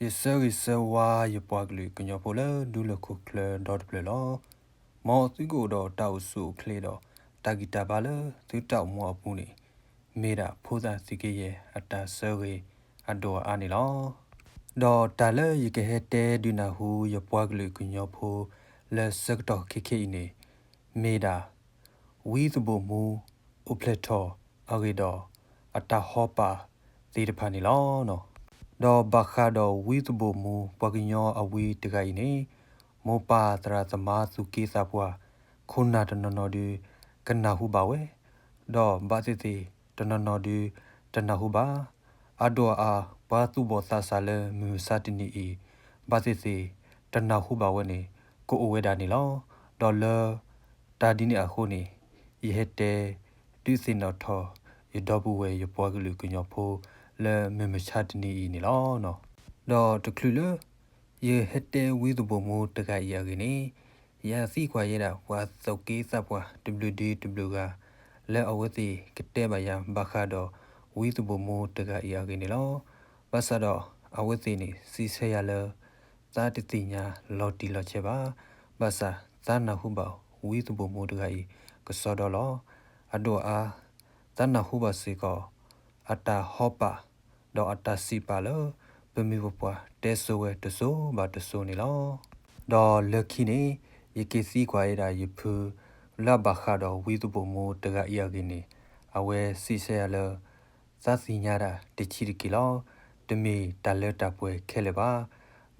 ယဆၢဂ့ၤဆၢဝါယပှၤကလုာ်ကညီဖိလၢဒူလၢၢ်ခိၣ်ချၢဒီတဖျၢၣ်လီၤ. မ်သုကအိၣ်ဒီးတၢ်အိၣ်ဆူၣ်အိၣ်ချ့ဒီး တၢ်ဂံၢ်တၢ်ဘါလၢသုတၢ်အိၣ်မူအပူၤန့ၣ် မ့ၢ်ဒၣ်ဖိသၣ်သုးက့ယဲၢ်အတၢ်ဆၢဂ့ၤအဒိၣ်အအါန့ၣ်လီၤ. ဒီးတၢ်လၢယကဟဲတဲဒုးနၢ်ဟူယပှၤကလုာ်ကညီဖိ လၢဆၢကတီၢ်ခဲခဲအံၤန့ၣ် မ့ၢ်ဒၣ် ဝံသဘိၣ်မူ အိၣ်ဖျဲၣ်ထီၣ်အဂ့ၢ်ဒီး အတၢ်ဟီပာ်သ့ၣ်တဖၣ်န့ၣ်လီၤ. ဒီးဘၣ်ဃးဒီးဝံသဘိၣ်မူ ပှၤကညီအဝံတဂၤအံၤန့ၣ် မိၢ်ပၢ်သရၣ်သမါသူၣ်က့သးပှၢ် ခိၣ်နၢ်တနီၤနီၤဒုး ကနၢ်ဟူဘၣ်ဝဲ, ဒီးဘၣ်သ့ၣ်သ့ၣ်တနီၤနီၤဒုး တနၢ်ဟူဘၣ်. အဒိၣ်အအါ ပှၤသူၣ်ဘီၣ်သးစၢ်လၢမုၢ်မဆါတနံၤအံၤ ဘၣ်သ့ၣ်သ့ၣ်တနၢ်ဟူဘၣ်ဝဲန့ၣ် ကအိၣ်ဝဲဒၣ်န့ၣ်လီၤ. ဒီးလၢ တၢ်ဒ်န့ၣ်အဃိန့ၣ် ယဟဲတဲ ဒုးသ့ၣ်နီၣ်ထီၣ် ယဒီပုၢ်ဝဲၢ်ယပှၤကလုာ်ကညီဖိ လၢမုၢ်မဆါတနံၤအံၤန့ၣ်လီၤ. ဒီးတချုးလၢ ယဟဲတဲဝံသဘိၣ်မူတဂၤအံၤအဂ့ၢ်န့ၣ် ယသံကွၢ်ယဲဒၣ် ပှၤသူၣ်က့သးပှၢ်တဘျုးဒုတဘျုးဂၤ လၢအဝဲသ့ၣ်ကတဲဘၣ်ယၤ ဘၣ်ဃးဒီးဝံသဘိၣ်မူတဂၤအံၤအဂ့ၢ်န့ၣ်လီၤ. ဘၣ်ဆၣ်ဒီးအဝဲသ့ၣ်န့ၣ် စံးဆၢယၤလၢ သးတသ့ၣ်ညါလီၤတံၢ်လီၤဆဲးဘၣ်. ဘၣ်ဆၣ်သးနၢ်ဟူဘၣ်ဝံသဘိၣ်မူတဂၤအံၤ ကစီဒီလီၤ. အဒိၣ်အအါ သးနၢ်ဟူဘၣ်စ့ၢ်ကီး အတၢ်ဟီပာ် ဒီးအတၢ်စံးပာ်လၢ ပမိၢ်ပပၢ်တဲစိဝဲတစိၤဘၣ်တစိၤန့ၣ်လီၤ. ဒီးလၢခံန့ၣ် ယက့ၤသံကွၢ်ဝဲဒၣ်ယဖု လၢအဘၣ်ဃးဒီးဝံသဘိၣ်မူတဂၤအံၤအဂ့ၢ်န့ၣ် အဝဲစံးဆၢယၤလၢ သးသ့ၣ်ညါဒၣ်တဆံးတက့ၢ်လီၤ. တမ့ၢ်တၢ်လၢတၢ်ပှဲၤခဲလၢာ်ဘၣ်.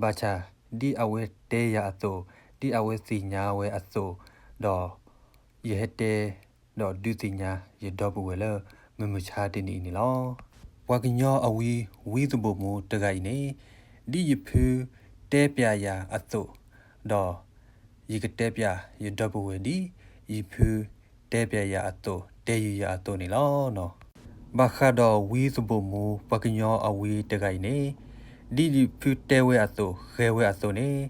ဘၣ်ဆၣ် ဒ်အဝဲတဲယၤအသိး, ဒ်အဝဲသ့ၣ်ညါဝဲအသိး, ဒီး ယဟဲတဲ ဒီးဒုးသ့ၣ်ညါယဒီပုၢ်ဝဲၢ်လၢ မုၢ်မဆါတနံၤအံၤန့ၣ်လီၤ. ပှၤကညီအဝံ ဝံသဘိၣ်မူတဂၤအံၤန့ၣ် ဒ်ယဖုတဲပျးယၤအသိး, ဒီး ယကတဲပျးယဒီပုၢ်ဝဲၢ်ဒ် ယဖုတဲပျးယၤအသိး တဲယုာ်ယၤအသိးန့ၣ်လီၤ. ဘၣ်ဃးဒီးဝံသဘိၣ်မူ ပှၤကညီအဝံတဂၤအံၤန့ၣ် ဒ်ယဖုတဲဝဲအသိး ဃဲၤဝဲအသိးန့ၣ်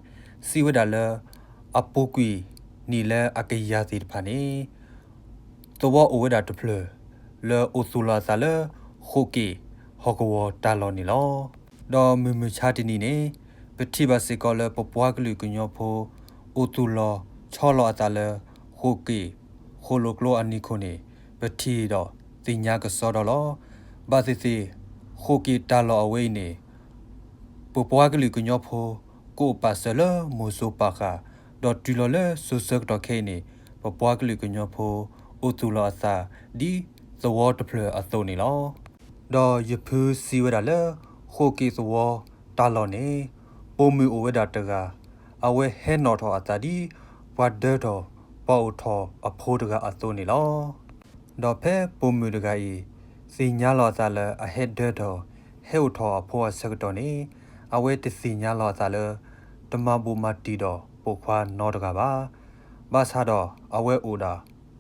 စံးဝဲဒၣ်လၢ အပူၤကွံာ်နံၣ်လၢအကယၤသ့ၣ်တဖၣ်န့ၣ် သဝီအိၣ်ဝဲဒၣ်တဖျၢၣ် လၢအိၣ်သူၣ်လီၤအသးလၢ ဃိးက့ၤဟီၣ်ကဝီၤတၢ်လီၢ်န့ၣ်လီၤ. ဒီးမုၢ်မုၢ်ဆါတနံၤန့ၣ် ပထံၣ်ဘၣ်စ့ၢ်ကီးလၢပပှၤကလုာ်ကညီဖိ အိၣ်သူၣ်လီၤဆီလီၤအသးလၢ ဃိးက့ၤဃိၣ်လိာ်ကျိအနံၤခိၣ်န့ၣ် ပထံၣ်ဒီးသ့ၣ်ညါကစီဒီလီၤ. ဘၣ်သ့ၣ်သ့ၣ် ဃိးက့ၤတၢ်လီၢ်အဝဲအံၤန့ၣ် ပပှၤကလုာ်ကညီဖိ ကအိၣ်ပာ်စၢၤလၢမိၢ်စိၤပၢ်ဃာ် ဒီးတုၤလီၤလၢစိၤဆၢကတီၢ်ခဲအံၤန့ၣ် ပပှၤကလုာ်ကညီဖိ အိၣ်သူၣ်လီၤအသး ဒ်သဝီတဖျၢၣ်အသိးန့ၣ်လီၤ. ဒီးယဖုစံးဝဲဒၣ်လၢ ဃိးက့ၤသဝီတၢ်လီၢ်န့ၣ် ပိာ်မုၣ်အိၣ်ဝဲဒၣ်တဂၤ အဝဲဟဲနီၣ်ထီၣ်အသးဒ် ပှၤဒၢထီၣ်ပှၤအိၣ်ထီၣ်အဖိတဂၤအသိးန့ၣ်လီၤ. ဒီးဖဲပိာ်မုၣ်တဂၤအံၤ သ့ၣ်ညါလီၤအသးလၢအဟဲဒၢထီၣ် ဟဲအိၣ်ထီၣ်အဖိအဆၢကတီၢ်န့ၣ် အဝဲတသ့ၣ်ညါလီၤအသးလၢ တမၤဘူးမၤတံၢ်ဒီးပိာ်ခွါနီတဂၤဘၣ်. ဘၣ်ဆၣ်ဒီးအဝဲအိၣ်ဒၣ်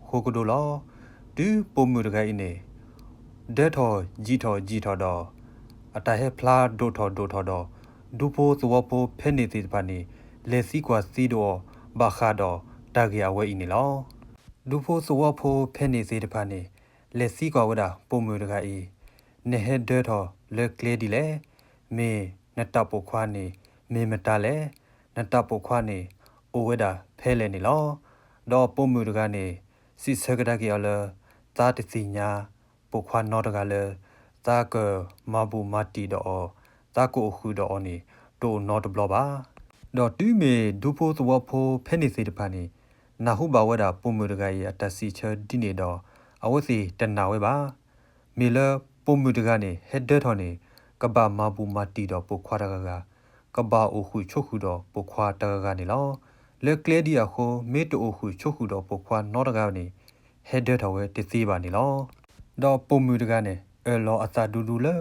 ဃိကဒိလီၤ. တုၤပိာ်မုၣ်တဂၤအံၤန့ၣ် ဒၢထီၣ်ယံာ်ထီၣ်ယံာ်ထီၣ်ဒီး အတၢ်ဟဲဖျါဒိၣ်ထီၣ်ဒိၣ်ထီၣ်ဒီး ဒူဖိသဝီဖိဖဲန့ၣ်သ့ၣ်တဖၣ်န့ၣ် လဲၤသံကွၢ်သံဒိးအီၤ ဘၣ်ဃးဒီးတၢ်ဂ့ၢ်အဝဲအံၤန့ၣ်လီၤ. ဒူဖိသဝီဖိဖဲန့ၣ်သ့ၣ်တဖၣ်န့ၣ် လဲၤသံကွၢ်ဝဲဒၣ်ပိာ်မုၣ်တဂၤအံၤ, နဟဲဒၢထီၣ်လၢကျဲဒ်လဲၣ်, မ့ၢ်နတၢ်ပိာ်ခွါန့ၣ် မ့ၢ်မတၤလဲၣ်, နတၢ်ပိာ်ခွါန့ၣ် အိၣ်ဝဲဒၣ်ဖဲလဲၣ်န့ၣ်လီၤ. ဒီးပိာ်မုၣ်တဂၤန့ၣ် စံးဆၢကဒါက့ၤအီၤလၢ သးတသ့ၣ်ညါပိာ်ခွါနီတဂၤလၢ သးကမၤဘူးမၤတံၢ်ဒီးအီၤ, သးကအိၣ်ဃုာ်ဒီးအီၤန့ၣ် တအိၣ်နီတဘျီဘၣ်. ဒီးတုၤမ့ၢ်ဒူဖိသဝီဖိဖဲန့ၣ်သ့ၣ်တဖၣ်န့ၣ် နၢ်ဟူဘၣ်ဝဲဒၣ်ပိာ်မုၣ်တဂၤအံၤအတၢ်စံးဆၢဒ်န့ၣ်ဒီး အဝဲသ့ၣ်တနာ်ဝဲဘၣ်. မ့ၢ်လၢပိာ်မုၣ်တဂၤန့ၣ် ဟဲဒၢထီၣ်န့ၣ် ကဘၣ်မၤဘူးမၤတံၢ်ဒီးပိာ်ခွါတဂၤဂၤ, ကဘၣ်အိၣ်ဃုာ်ဆိးဃုာ်ဒီးပိာ်ခွါတဂၤဂၤန့ၣ်လီၤ. လၢကျဲဒ်အဃိ မ့ၢ်တအိၣ်ဃုာ်ဆိးဃုာ်ဒီးပိာ်ခွါနီတဂၤန့ၣ် ဟဲဒၢထီၣ်ဝဲတသ့ဘၣ်န့ၣ်လီၤ. ဒီးပိာ်မုၣ်တဂၤန့ၣ် အၢၣ်လီၤအသးဒူဒူလၢ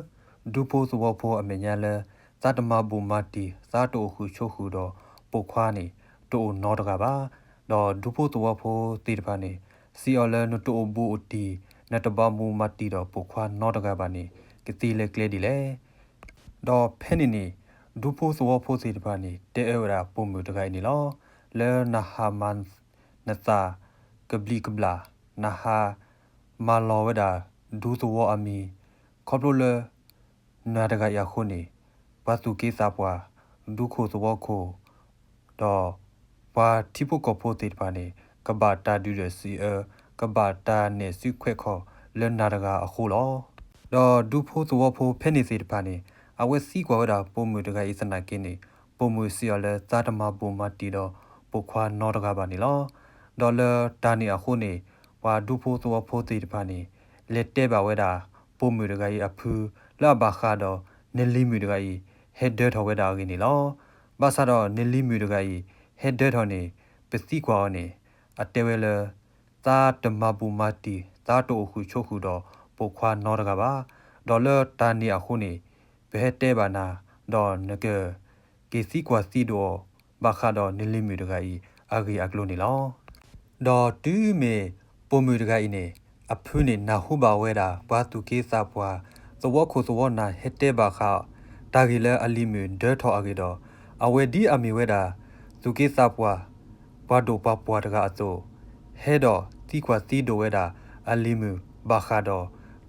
ဒူဖိသဝီဖိအမဲာ်ညါလၢ သးတမၤဘူးမၤတံၢ် သးတအိၣ်ဃုာ်ဆိးဃုာ်ဒီးပိာ်ခွါန့ၣ် တအိၣ်နီတဂၤဘၣ်. ဒီးဒူဖိသဝီဖိသ့ၣ်တဖၣ်န့ၣ် စံးအီၤလၢ နတအိၣ်ဘူးအိၣ်တံၢ် နတဘၣ်ဘူးမၤတံၢ်ဒီးပိာ်ခွါနီတဂၤဘၣ်န့ၣ် ကသ့လၢကျဲဒ်လဲၣ်. ဒီးဖဲန့ၣ်န့ၣ် ဒူဖိသဝီဖိသ့ၣ်တဖၣ်န့ၣ် တဲအၢဝဲဒၣ်ပိာ်မုၣ်တဂၤအံၤန့ၣ်လီၤ. လၢနဟးမၤနသးကဘျံးကဘျၣ်, နဟးမၤလီၤဝဲဒၣ်ဒူသဝီအမံၤ, ခီဖျိလၢ နၤတဂၤအံၤအဃိန့ၣ် ပှၤသူၣ်က့သးပှၢ်, ဒူခိၣ်သဝီခိၣ်, ဒီးပှၤထံဖိကီၢ်ဖိသ့ၣ်တဖၣ်န့ၣ် ကဘၣ်တၢ်ဒုၣ်ဒွဲၣ်စံးအၢ, ကဘၣ်တၢ်နဲၣ်စုခွဲးခီၣ်လၢနၤတဂၤအဃိလီၤ. ဒီးဒူဖိသဝီဖိဖဲန့ၣ်သ့ၣ်တဖၣ်န့ၣ် အဝဲသံကွၢ်ဝဲဒၣ်ပိာ်မုၣ်တဂၤအံၤသနာ်က့န့ၣ် ပိာ်မုၣ်စံးအီၤလၢ သးတမၤဘူၣ်မၤတံၢ်ဒီးပိာ်ခွါနီတဂၤဘၣ်န့ၣ်လီၤ. ဒီးလၢတၢ်န့ၣ်အဃိန့ၣ် ပှၤဒူဖိသဝီဖိသ့ၣ်တဖၣ်န့ၣ် လဲၤတဲဘၣ်ဝဲဒၣ် ပိာ်မုၣ်တဂၤအံၤအဖု လၢအဘၣ်ဃးဒီး နလံၤမုၣ်တဂၤအံၤ ဟဲဒၢထီၣ်ဝဲဒၣ်အဂ့ၢ်န့ၣ်လီၤ. ဘၣ်ဆၣ်ဒီးနလံၤမုၣ်တဂၤအံၤ ဟဲဒၢထီၣ်န့ၣ် ပသံကွၢ်အီၤန့ၣ် အတဲဝဲလၢ သးတမၤဘူၣ်မၤတံၢ်, သးတအိၣ်ဃုာ်ဆိးဃုာ်ဒီးပိာ်ခွါနီတဂၤဘၣ်. ဒီးလၢတၢ်န့ၣ်အဃိန့ၣ် ပဟဲတဲဘၣ်နၤ, ဒီးနက က့ၤသံကွၢ်သံဒိးအီၤ ဘၣ်ဃးဒီးနလံၤမုၣ်တဂၤအံၤ အဂ့ၢ်အကျိၤန့ၣ်လီၤ. ဒီးတုၤမ့ၢ်ပိာ်မုၣ်တဂၤအံၤန့ၣ် အဖုန့ၣ်နၢ်ဟူဘၣ်ဝဲဒၣ် ပှၤသူၣ်က့သးပှၢ် သဝီခိၣ်သဝီနၢ်ဟဲတဲဘၣ်ဃး တၢ်ဂ့ၢ်လၢအလံၤမုၣ်ဒၢထီၣ်အဂ့ၢ်ဒီး အဝဲဒ်အမ့ၢ်ဝဲဒၣ် သူၣ်က့သးပှၢ် ပှၤဒိၣ်ပှၤပှၢ်တဂၤအသိး ဟဲဒီးသံကွၢ်သံဒိးဝဲဒၣ် အလံၤမုၣ်ဘၣ်ဃးဒီး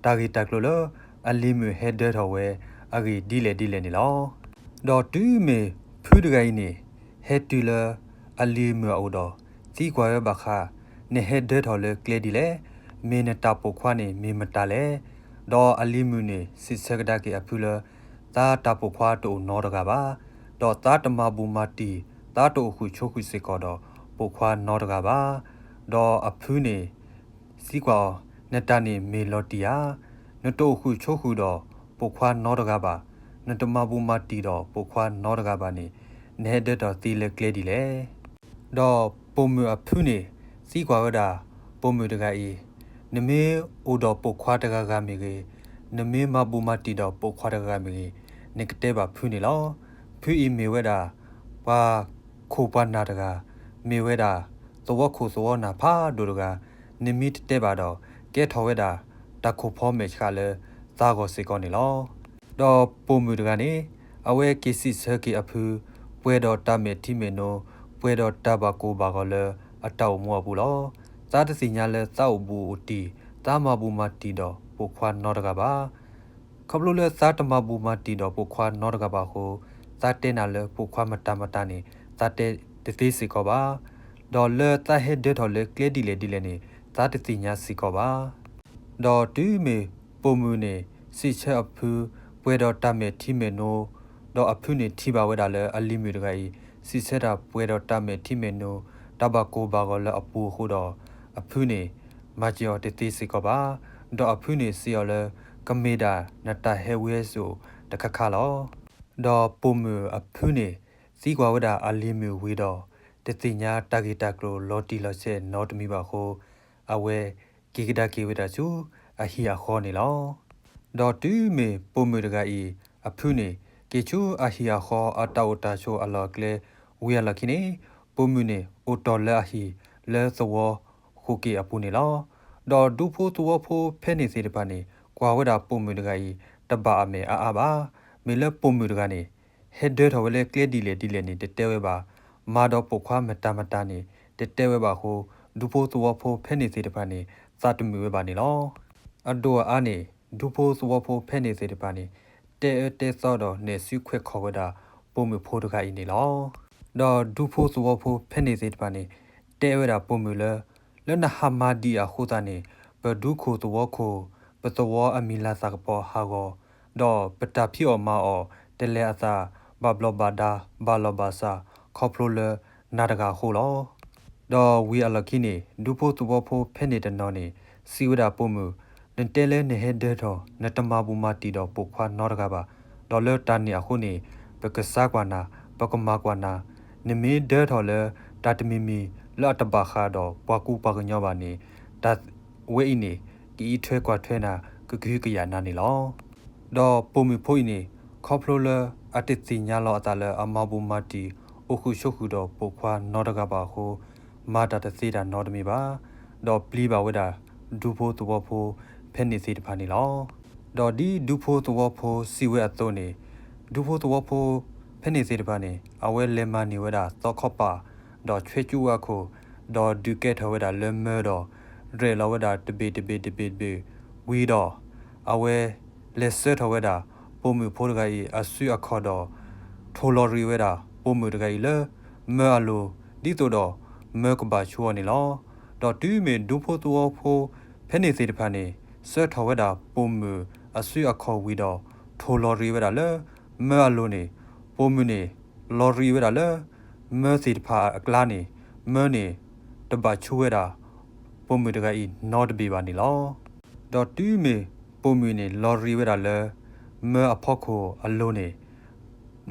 တၢ်ဂ့ၢ်တၢ်ကျိၤလၢ အလံၤမုၣ်ဟဲဒၢထီၣ်ဝဲ အဂ့ၢ်ဒ်လဲၣ်ဒ်လဲၣ်န့ၣ်လီၤ. ဒီးတုၤမ့ၢ်ဖုတဂၤအံၤန့ၣ် ဟဲတုၤလၢအလံၤမုၣ်အအိၣ်ဒီး သံကွၢ်ဝဲဘၣ်ဃး နဟဲဒၢထီၣ်လၢကျဲဒ်လဲၣ်, မ့ၢ်နတၢ်ပိာ်ခွါန့ၣ် မ့ၢ်မတၤလဲၣ်. ဒီးအလံၤမုၣ်န့ၣ် စံးဆၢကဒါက့ၤအဖုလၢ သးတၢ်ပိာ်ခွါတအိၣ်နီတဂၤဘၣ်, ဒီးသးတမၤဘူၣ်မၤတံၢ်, သးတအိၣ်ဃုာ်ဆိးဃုာ်စ့ၢ်ကီးဒီး ပိာ်ခွါနီတဂၤဘၣ်. ဒီးအဖုန့ၣ် သံကွၢ်အီၤ, နတၢ်န့ၣ်မ့ၢ်လီၤတံၢ်ဧါ, နတအိၣ်ဃုာ်ဆိးဃုာ်ဒီးပိာ်ခွါနီတဂၤဘၣ်, နတမၤဘူၣ်မၤတံၢ်ဒီးပိာ်ခွါနီတဂၤဘၣ်န့ၣ် နဟဲဒၢထီၣ်သ့လၢကျဲဒ်လဲၣ်. ဒီးပိာ်မုၣ်အဖုန့ၣ် သံကွၢ်ဝဲဒၣ် ပိာ်မုၣ်တဂၤအံၤ, နမ့ၢ်အိၣ်ဒီးပိာ်ခွါတဂၤဂၤမ့ၢ်ဂ့ၤ, နမ့ၢ်မၤဘူၣ်မၤတံၢ်ဒီးပိာ်ခွါတဂၤဂၤမ့ၢ်ဂ့ၤ, နကတဲဘၣ်ဖုန့ၣ်လီၤ. ဖုအံၤမ့ၢ်ဝဲဒၣ် ပှၤခိၣ်ပှၤနၢ်တဂၤ, မ့ၢ်ဝဲဒၣ် သဝီခိၣ်သဝီနၢ်ဖးဒိၣ်တဂၤ, နမ့ၢ်တတဲဘၣ်ဒီး ကဲထီၣ်ဝဲဒၣ် တၢ်ခိၣ်ဖီမဲာ်ဆှးလၢသးဂီၢ်စ့ၢ်ကီးန့ၣ်လီၤ. ဒီးပိာ်မုၣ်တဂၤန့ၣ် အဝဲက့ၤစံးဆၢက့ၤအဖု, ပှဲၤဒီးတၢ်မဲာ်ထံမဲာ်နိ, ပှဲၤဒီးတၢ်ဘၣ်ကိၢ်ဘၣ်ဂီၤလၢအတၢ်အိၣ်မူအပူၤလီၤ. သးတသ့ၣ်ညါလၢသးအိၣ်ဘူၣ်အိၣ်တံၢ်, သးမၤဘူၣ်မၤတံၢ်ဒီးပိာ်ခွါနီတဂၤဘၣ်. ခီဖျိလၢသးတမၤဘူၣ်မၤတံၢ်ဒီးပိာ်ခွါနီတဂၤဘၣ်အဃိ, သးတဲနၤလၢပိာ်ခွါမတၤမတၤန့ၣ် သးတဲတသ့စ့ၢ်ကီးဘၣ်. ဒီးလၢသးဟဲဒၢထီၣ်လၢကျဲဒ်လဲၣ်ဒ်လဲၣ်န့ၣ် သးတသ့ၣ်ညါစ့ၢ်ကီးဘၣ်. ဒီးတုၤမ့ၢ်ပိာ်မုၣ်န့ၣ် စံးဆၢအဖု ပှဲၤဒီးတၢ်မဲာ်ထံမဲာ်နိ, ဒီးအဖုန့ၣ်ထံၣ်ဘၣ်ဝဲဒၣ်လၢအလံၤမုၣ်တဂၤအံၤ စံးဆၢတၢ်ပှဲၤဒီးတၢ်မဲာ်ထံမဲာ်နိ, တၢ်ဘၣ်ကိၢ်ဘၣ်ဂီၤလၢအပူၤအဃိဒီး အဖုန့ၣ် မၤစၢၤအီၤတသ့စ့ၢ်ကီးဘၣ်. ဒီးအဖုန့ၣ်စံးအီၤလၢ ကမ့ၢ်ဒၣ်နတၢ်ဟဲဝဲစိာ်တခါခါလီၤ. ဒီးပိာ်မုၣ်အဖုန့ၣ် သံကွၢ်ဝဲဒၣ်အလံၤမုၣ်ဝံၤဒီး တသ့ၣ်ညါတၢ်ဂ့ၢ်တၢ်ကျိၤလီၤတံၢ်လီၤဆဲးနီတမံၤဘၣ်အဃိ, အဝဲက့ၤကဒါက့ၤဝဲဒၣ်ဆူအဟံၣ်အဃီန့ၣ်လီၤ. ဒီးတုၤမ့ၢ်ပိာ်မုၣ်တဂၤအံၤ အဖုန့ၣ် က့ၤဆူအဟံၣ်အဃီအတၢ်အိၣ်တၢ်ဆိးအလီၢ်အကျဲ ဝံၤအလီၢ်ခံန့ၣ် ပိာ်မုၣ်န့ၣ် အိၣ်တီၢ်လၢအဟံၣ်လၢသဝီဃိးက့ၤအပူၤန့ၣ်လီၤ. ဒီးဒူဖိသဝီဖိဖဲန့ၣ်သ့ၣ်တဖၣ်န့ၣ် ကွၢ်ဝဲဒၣ်ပိာ်မုၣ်တဂၤအံၤ တဘၣ်အမဲာ်အါအါဘၣ်. မ့ၢ်လၢပိာ်မုၣ်တဂၤန့ၣ် ဟဲဒၢထီၣ်ဝဲလၢကျဲဒ်လဲၣ်ဒ်လဲၣ်န့ၣ် တတဲဝဲဘၣ်, မၤဒီးပိာ်ခွါမတၤမတၤန့ၣ် တတဲဝဲဘၣ်အဃိ ဒူဖိသဝီဖိဖဲန့ၣ်သ့ၣ်တဖၣ်န့ၣ် သးတမုာ်ဝဲဘၣ်န့ၣ်လီၤ. အဒိၣ်အအါန့ၣ် ဒူဖိသဝီဖိဖဲန့ၣ်သ့ၣ်တဖၣ်န့ၣ် တဲအၢတဲသီဒီးနဲၣ်စုခွဲးခီၣ်ဝဲဒၣ် ပိာ်မုၣ်ဖိတဂၤအံၤန့ၣ်လီၤ. ဒီးဒူဖိသဝီဖိဖဲန့ၣ်သ့ၣ်တဖၣ်န့ၣ် တဲဝဲဒၣ်ပိာ်မုၣ်လၢ လၢနဟးမၤဒံးအဃိသတးန့ၣ် ပဒူခိၣ်သဝီခိၣ် ပသဝီအမံၤလၤသးကပီၤဟးဂီၤ, ဒီးပတၢ်ဖံးအီၣ်မၤအီၣ် တလဲၤအသး ဘၣ်ဘျီးဘၣ်ဒါ ဘၣ်လီၤဘၣ်စး ခီဖျိလၢနၤတဂၤအဃိလီၤ. ဒီးဝံၤအလီၢ်ခံန့ၣ် ဒူဖိသဝီဖိဖဲန့ၣ်တနီၤန့ၣ် စံးဝဲဒၣ်ပိာ်မုၣ်, နတဲလၢနဟဲဒၢထီၣ် နတမၤဘူၣ်မၤတံၢ်ဒီးပိာ်ခွါနီတဂၤဘၣ်, ဒီးလၢတၢ်န့ၣ်အဃိန့ၣ် ပကစးကွၢ်နၤ ပကမၤကွၢ်နၤ, နမ့ၢ်ဒၢထီၣ်လၢတၢ်တမံၤမံၤလၢအတဘၣ်ဃးဒီးပှၤကူပှၤကညီဘၣ်န့ၣ် တၢ်ဝဲအံၤန့ၣ် ကအံးထွဲကွၢ်ထွဲနၤ ကကဟုကယာ်နၤန့ၣ်လီၤ. ဒီးပိာ်မုၣ်ဖိအံၤန့ၣ် ခီဖျိလၢအတသ့ၣ်ညါလီၤအသးလၢအမၤဘူၣ်မၤတံၢ် အိၣ်ဃုာ်ဆိးဃုာ်ဒီးပိာ်ခွါနီတဂၤဘၣ်အဃိ မၤတၢ်တသ့တၢ်နီတမံၤဘၣ်, ဒီးပျံၤဘၣ်ဝဲဒၣ် ဒူဖိသဝီဖိဖဲန့ၣ်သ့ၣ်တဖၣ်န့ၣ်လီၤ. ဒီးဒ်ဒူဖိသဝီဖိစံးဝဲအသိးန့ၣ် ဒူဖိသဝီဖိဖဲန့ၣ်သ့ၣ်တဖၣ်န့ၣ် အဝဲလဲၤမၤန့ၢ်ဝဲဒၣ်သီခီပၤ ဒီးဆွဲကၠူဝါခိၣ် ဒီးဒုးကဲထီၣ်ဝဲဒၣ်လၢမၢဒီး ရဲၣ်လီၤဝဲဒၣ်တဘ့ၣ်တဘ့ၣ်တဘ့ၣ်တဘ့ၣ် ဝံၤဒီး အဝဲလဲၤဆှၢထီၣ်ဝဲဒၣ် ပိာ်မုၣ်ဖိတဂၤအံၤအစုအခီၣ်ဒီး ထိၣ်လီၤရံးဝဲဒၣ်ပိာ်မုၣ်တဂၤအံၤလၢ မၢအလိၤ ဒ်သိးဒီးမၢကဘၣ်ဆူအီၤန့ၣ်လီၤ. ဒီးတုၤမ့ၢ်ဒူဖိသဝီဖိဖဲန့ၣ်သ့ၣ်တဖၣ်န့ၣ် ဆှၢထီၣ်ဝဲဒၣ်ပိာ်မုၣ်အစုအခီၣ်ဝံၤဒီး ထိၣ်လီၤရံးဝဲဒၣ်လၢ မၢအလိၤန့ၣ် ပိာ်မုၣ်န့ၣ် လီၤရံးဝဲဒၣ်လၢ မၢသ့ၣ်တဖၣ်အကျါန့ၣ် မၢန့ၣ် တဘၣ်ဆူဝဲဒၣ် ပိာ်မုၣ်တဂၤအံၤနီတဘ့ၣ်ဘၣ်န့ၣ်လီၤ. ဒီးတုၤမ့ၢ်ပိာ်မုၣ်န့ၣ် လီၤရံးဝဲဒၣ်လၢ မၢအဖီခိၣ်အလိၤန့ၣ်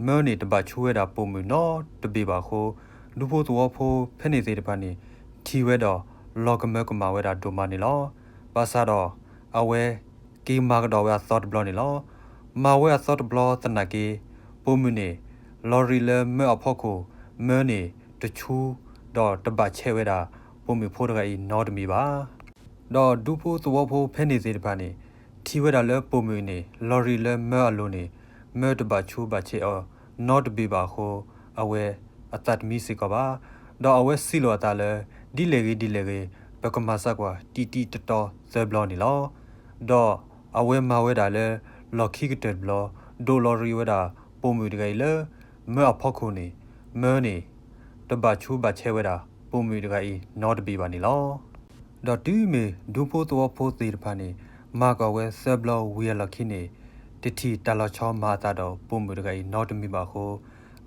မၢန့ၣ်တဘၣ်ဆူဝဲဒၣ်ပိာ်မုၣ်နီတဘ့ၣ်ဘၣ်အဃိ ဒူဖိသဝီဖိဖဲန့ၣ်သ့ၣ်တဖၣ်န့ၣ် ထံၣ်ဝဲဒီး လီၤကမၢကမၣ်ဝဲဒၣ်ဒိၣ်မးန့ၣ်လီၤ. ဘၣ်ဆၣ်ဒီး အဝဲက့ၤမၤကဒီးဝဲအသီတဘျီန့ၣ်လီၤ. မၤဝဲအသီတဘျီသနာ်က့ ပိာ်မုၣ်န့ၣ် လီၤရံးလၢမၢအဖီခိၣ် မၢန့ၣ်တဆူ ဒီးတဘၣ်ဆဲးဝဲဒၣ် ပိာ်မုၣ်ဖိတဂၤအံၤနီတမံၤဘၣ်. ဒီးဒူဖိသဝီဖိဖဲန့ၣ်သ့ၣ်တဖၣ်န့ၣ် ထံၣ်ဝဲဒၣ်လၢပိာ်မုၣ်န့ၣ် လီၤရံးလၢမၢအလိၤန့ၣ် မၢတဘၣ်ဆူးဘၣ်ဆဲးအီၤနီတဘ့ၣ်ဘၣ်အဃိ အဝဲအသးတမံစ့ၢ်ကီးဘၣ်. ဒီးအဝဲစံးလိာ်အသးလၢ ဒ်လဲၣ်ဂ့ၤဒ်လဲၣ်ဂ့ၤ ပကမၤစၢ်ကွၢ်တံၢ်တံၢ်တီတီသၢဘျီန့ၣ်လီၤ. ဒီးအဝဲမၤဝဲဒၣ်လၢ လီၢ်ခံကတၢၢ်တဘျီ ဒိးလီၤရံးဝဲဒၣ်ပိာ်မုၣ်တဂၤအံၤလၢ မၢအဖီခိၣ်န့ၣ် မၢန့ၣ် တဘၣ်ဆူးဘၣ်ဆဲးဝဲဒၣ် ပိာ်မုၣ်တဂၤအံၤနီတဘ့ၣ်ဘၣ်န့ၣ်လီၤ. ဒီးတုၤမ့ၢ်ဒူဖိသဝီဖိသ့ၣ်တဖၣ်န့ၣ် မၤကွၢ်ဝဲသၢဘျီဝံၤအလီၢ်ခံန့ၣ် တထံၣ်တၢ်လီၤဆီမၤအသးဒီးပိာ်မုၣ်တဂၤအံၤနီတမံၤဘၣ်အဃိ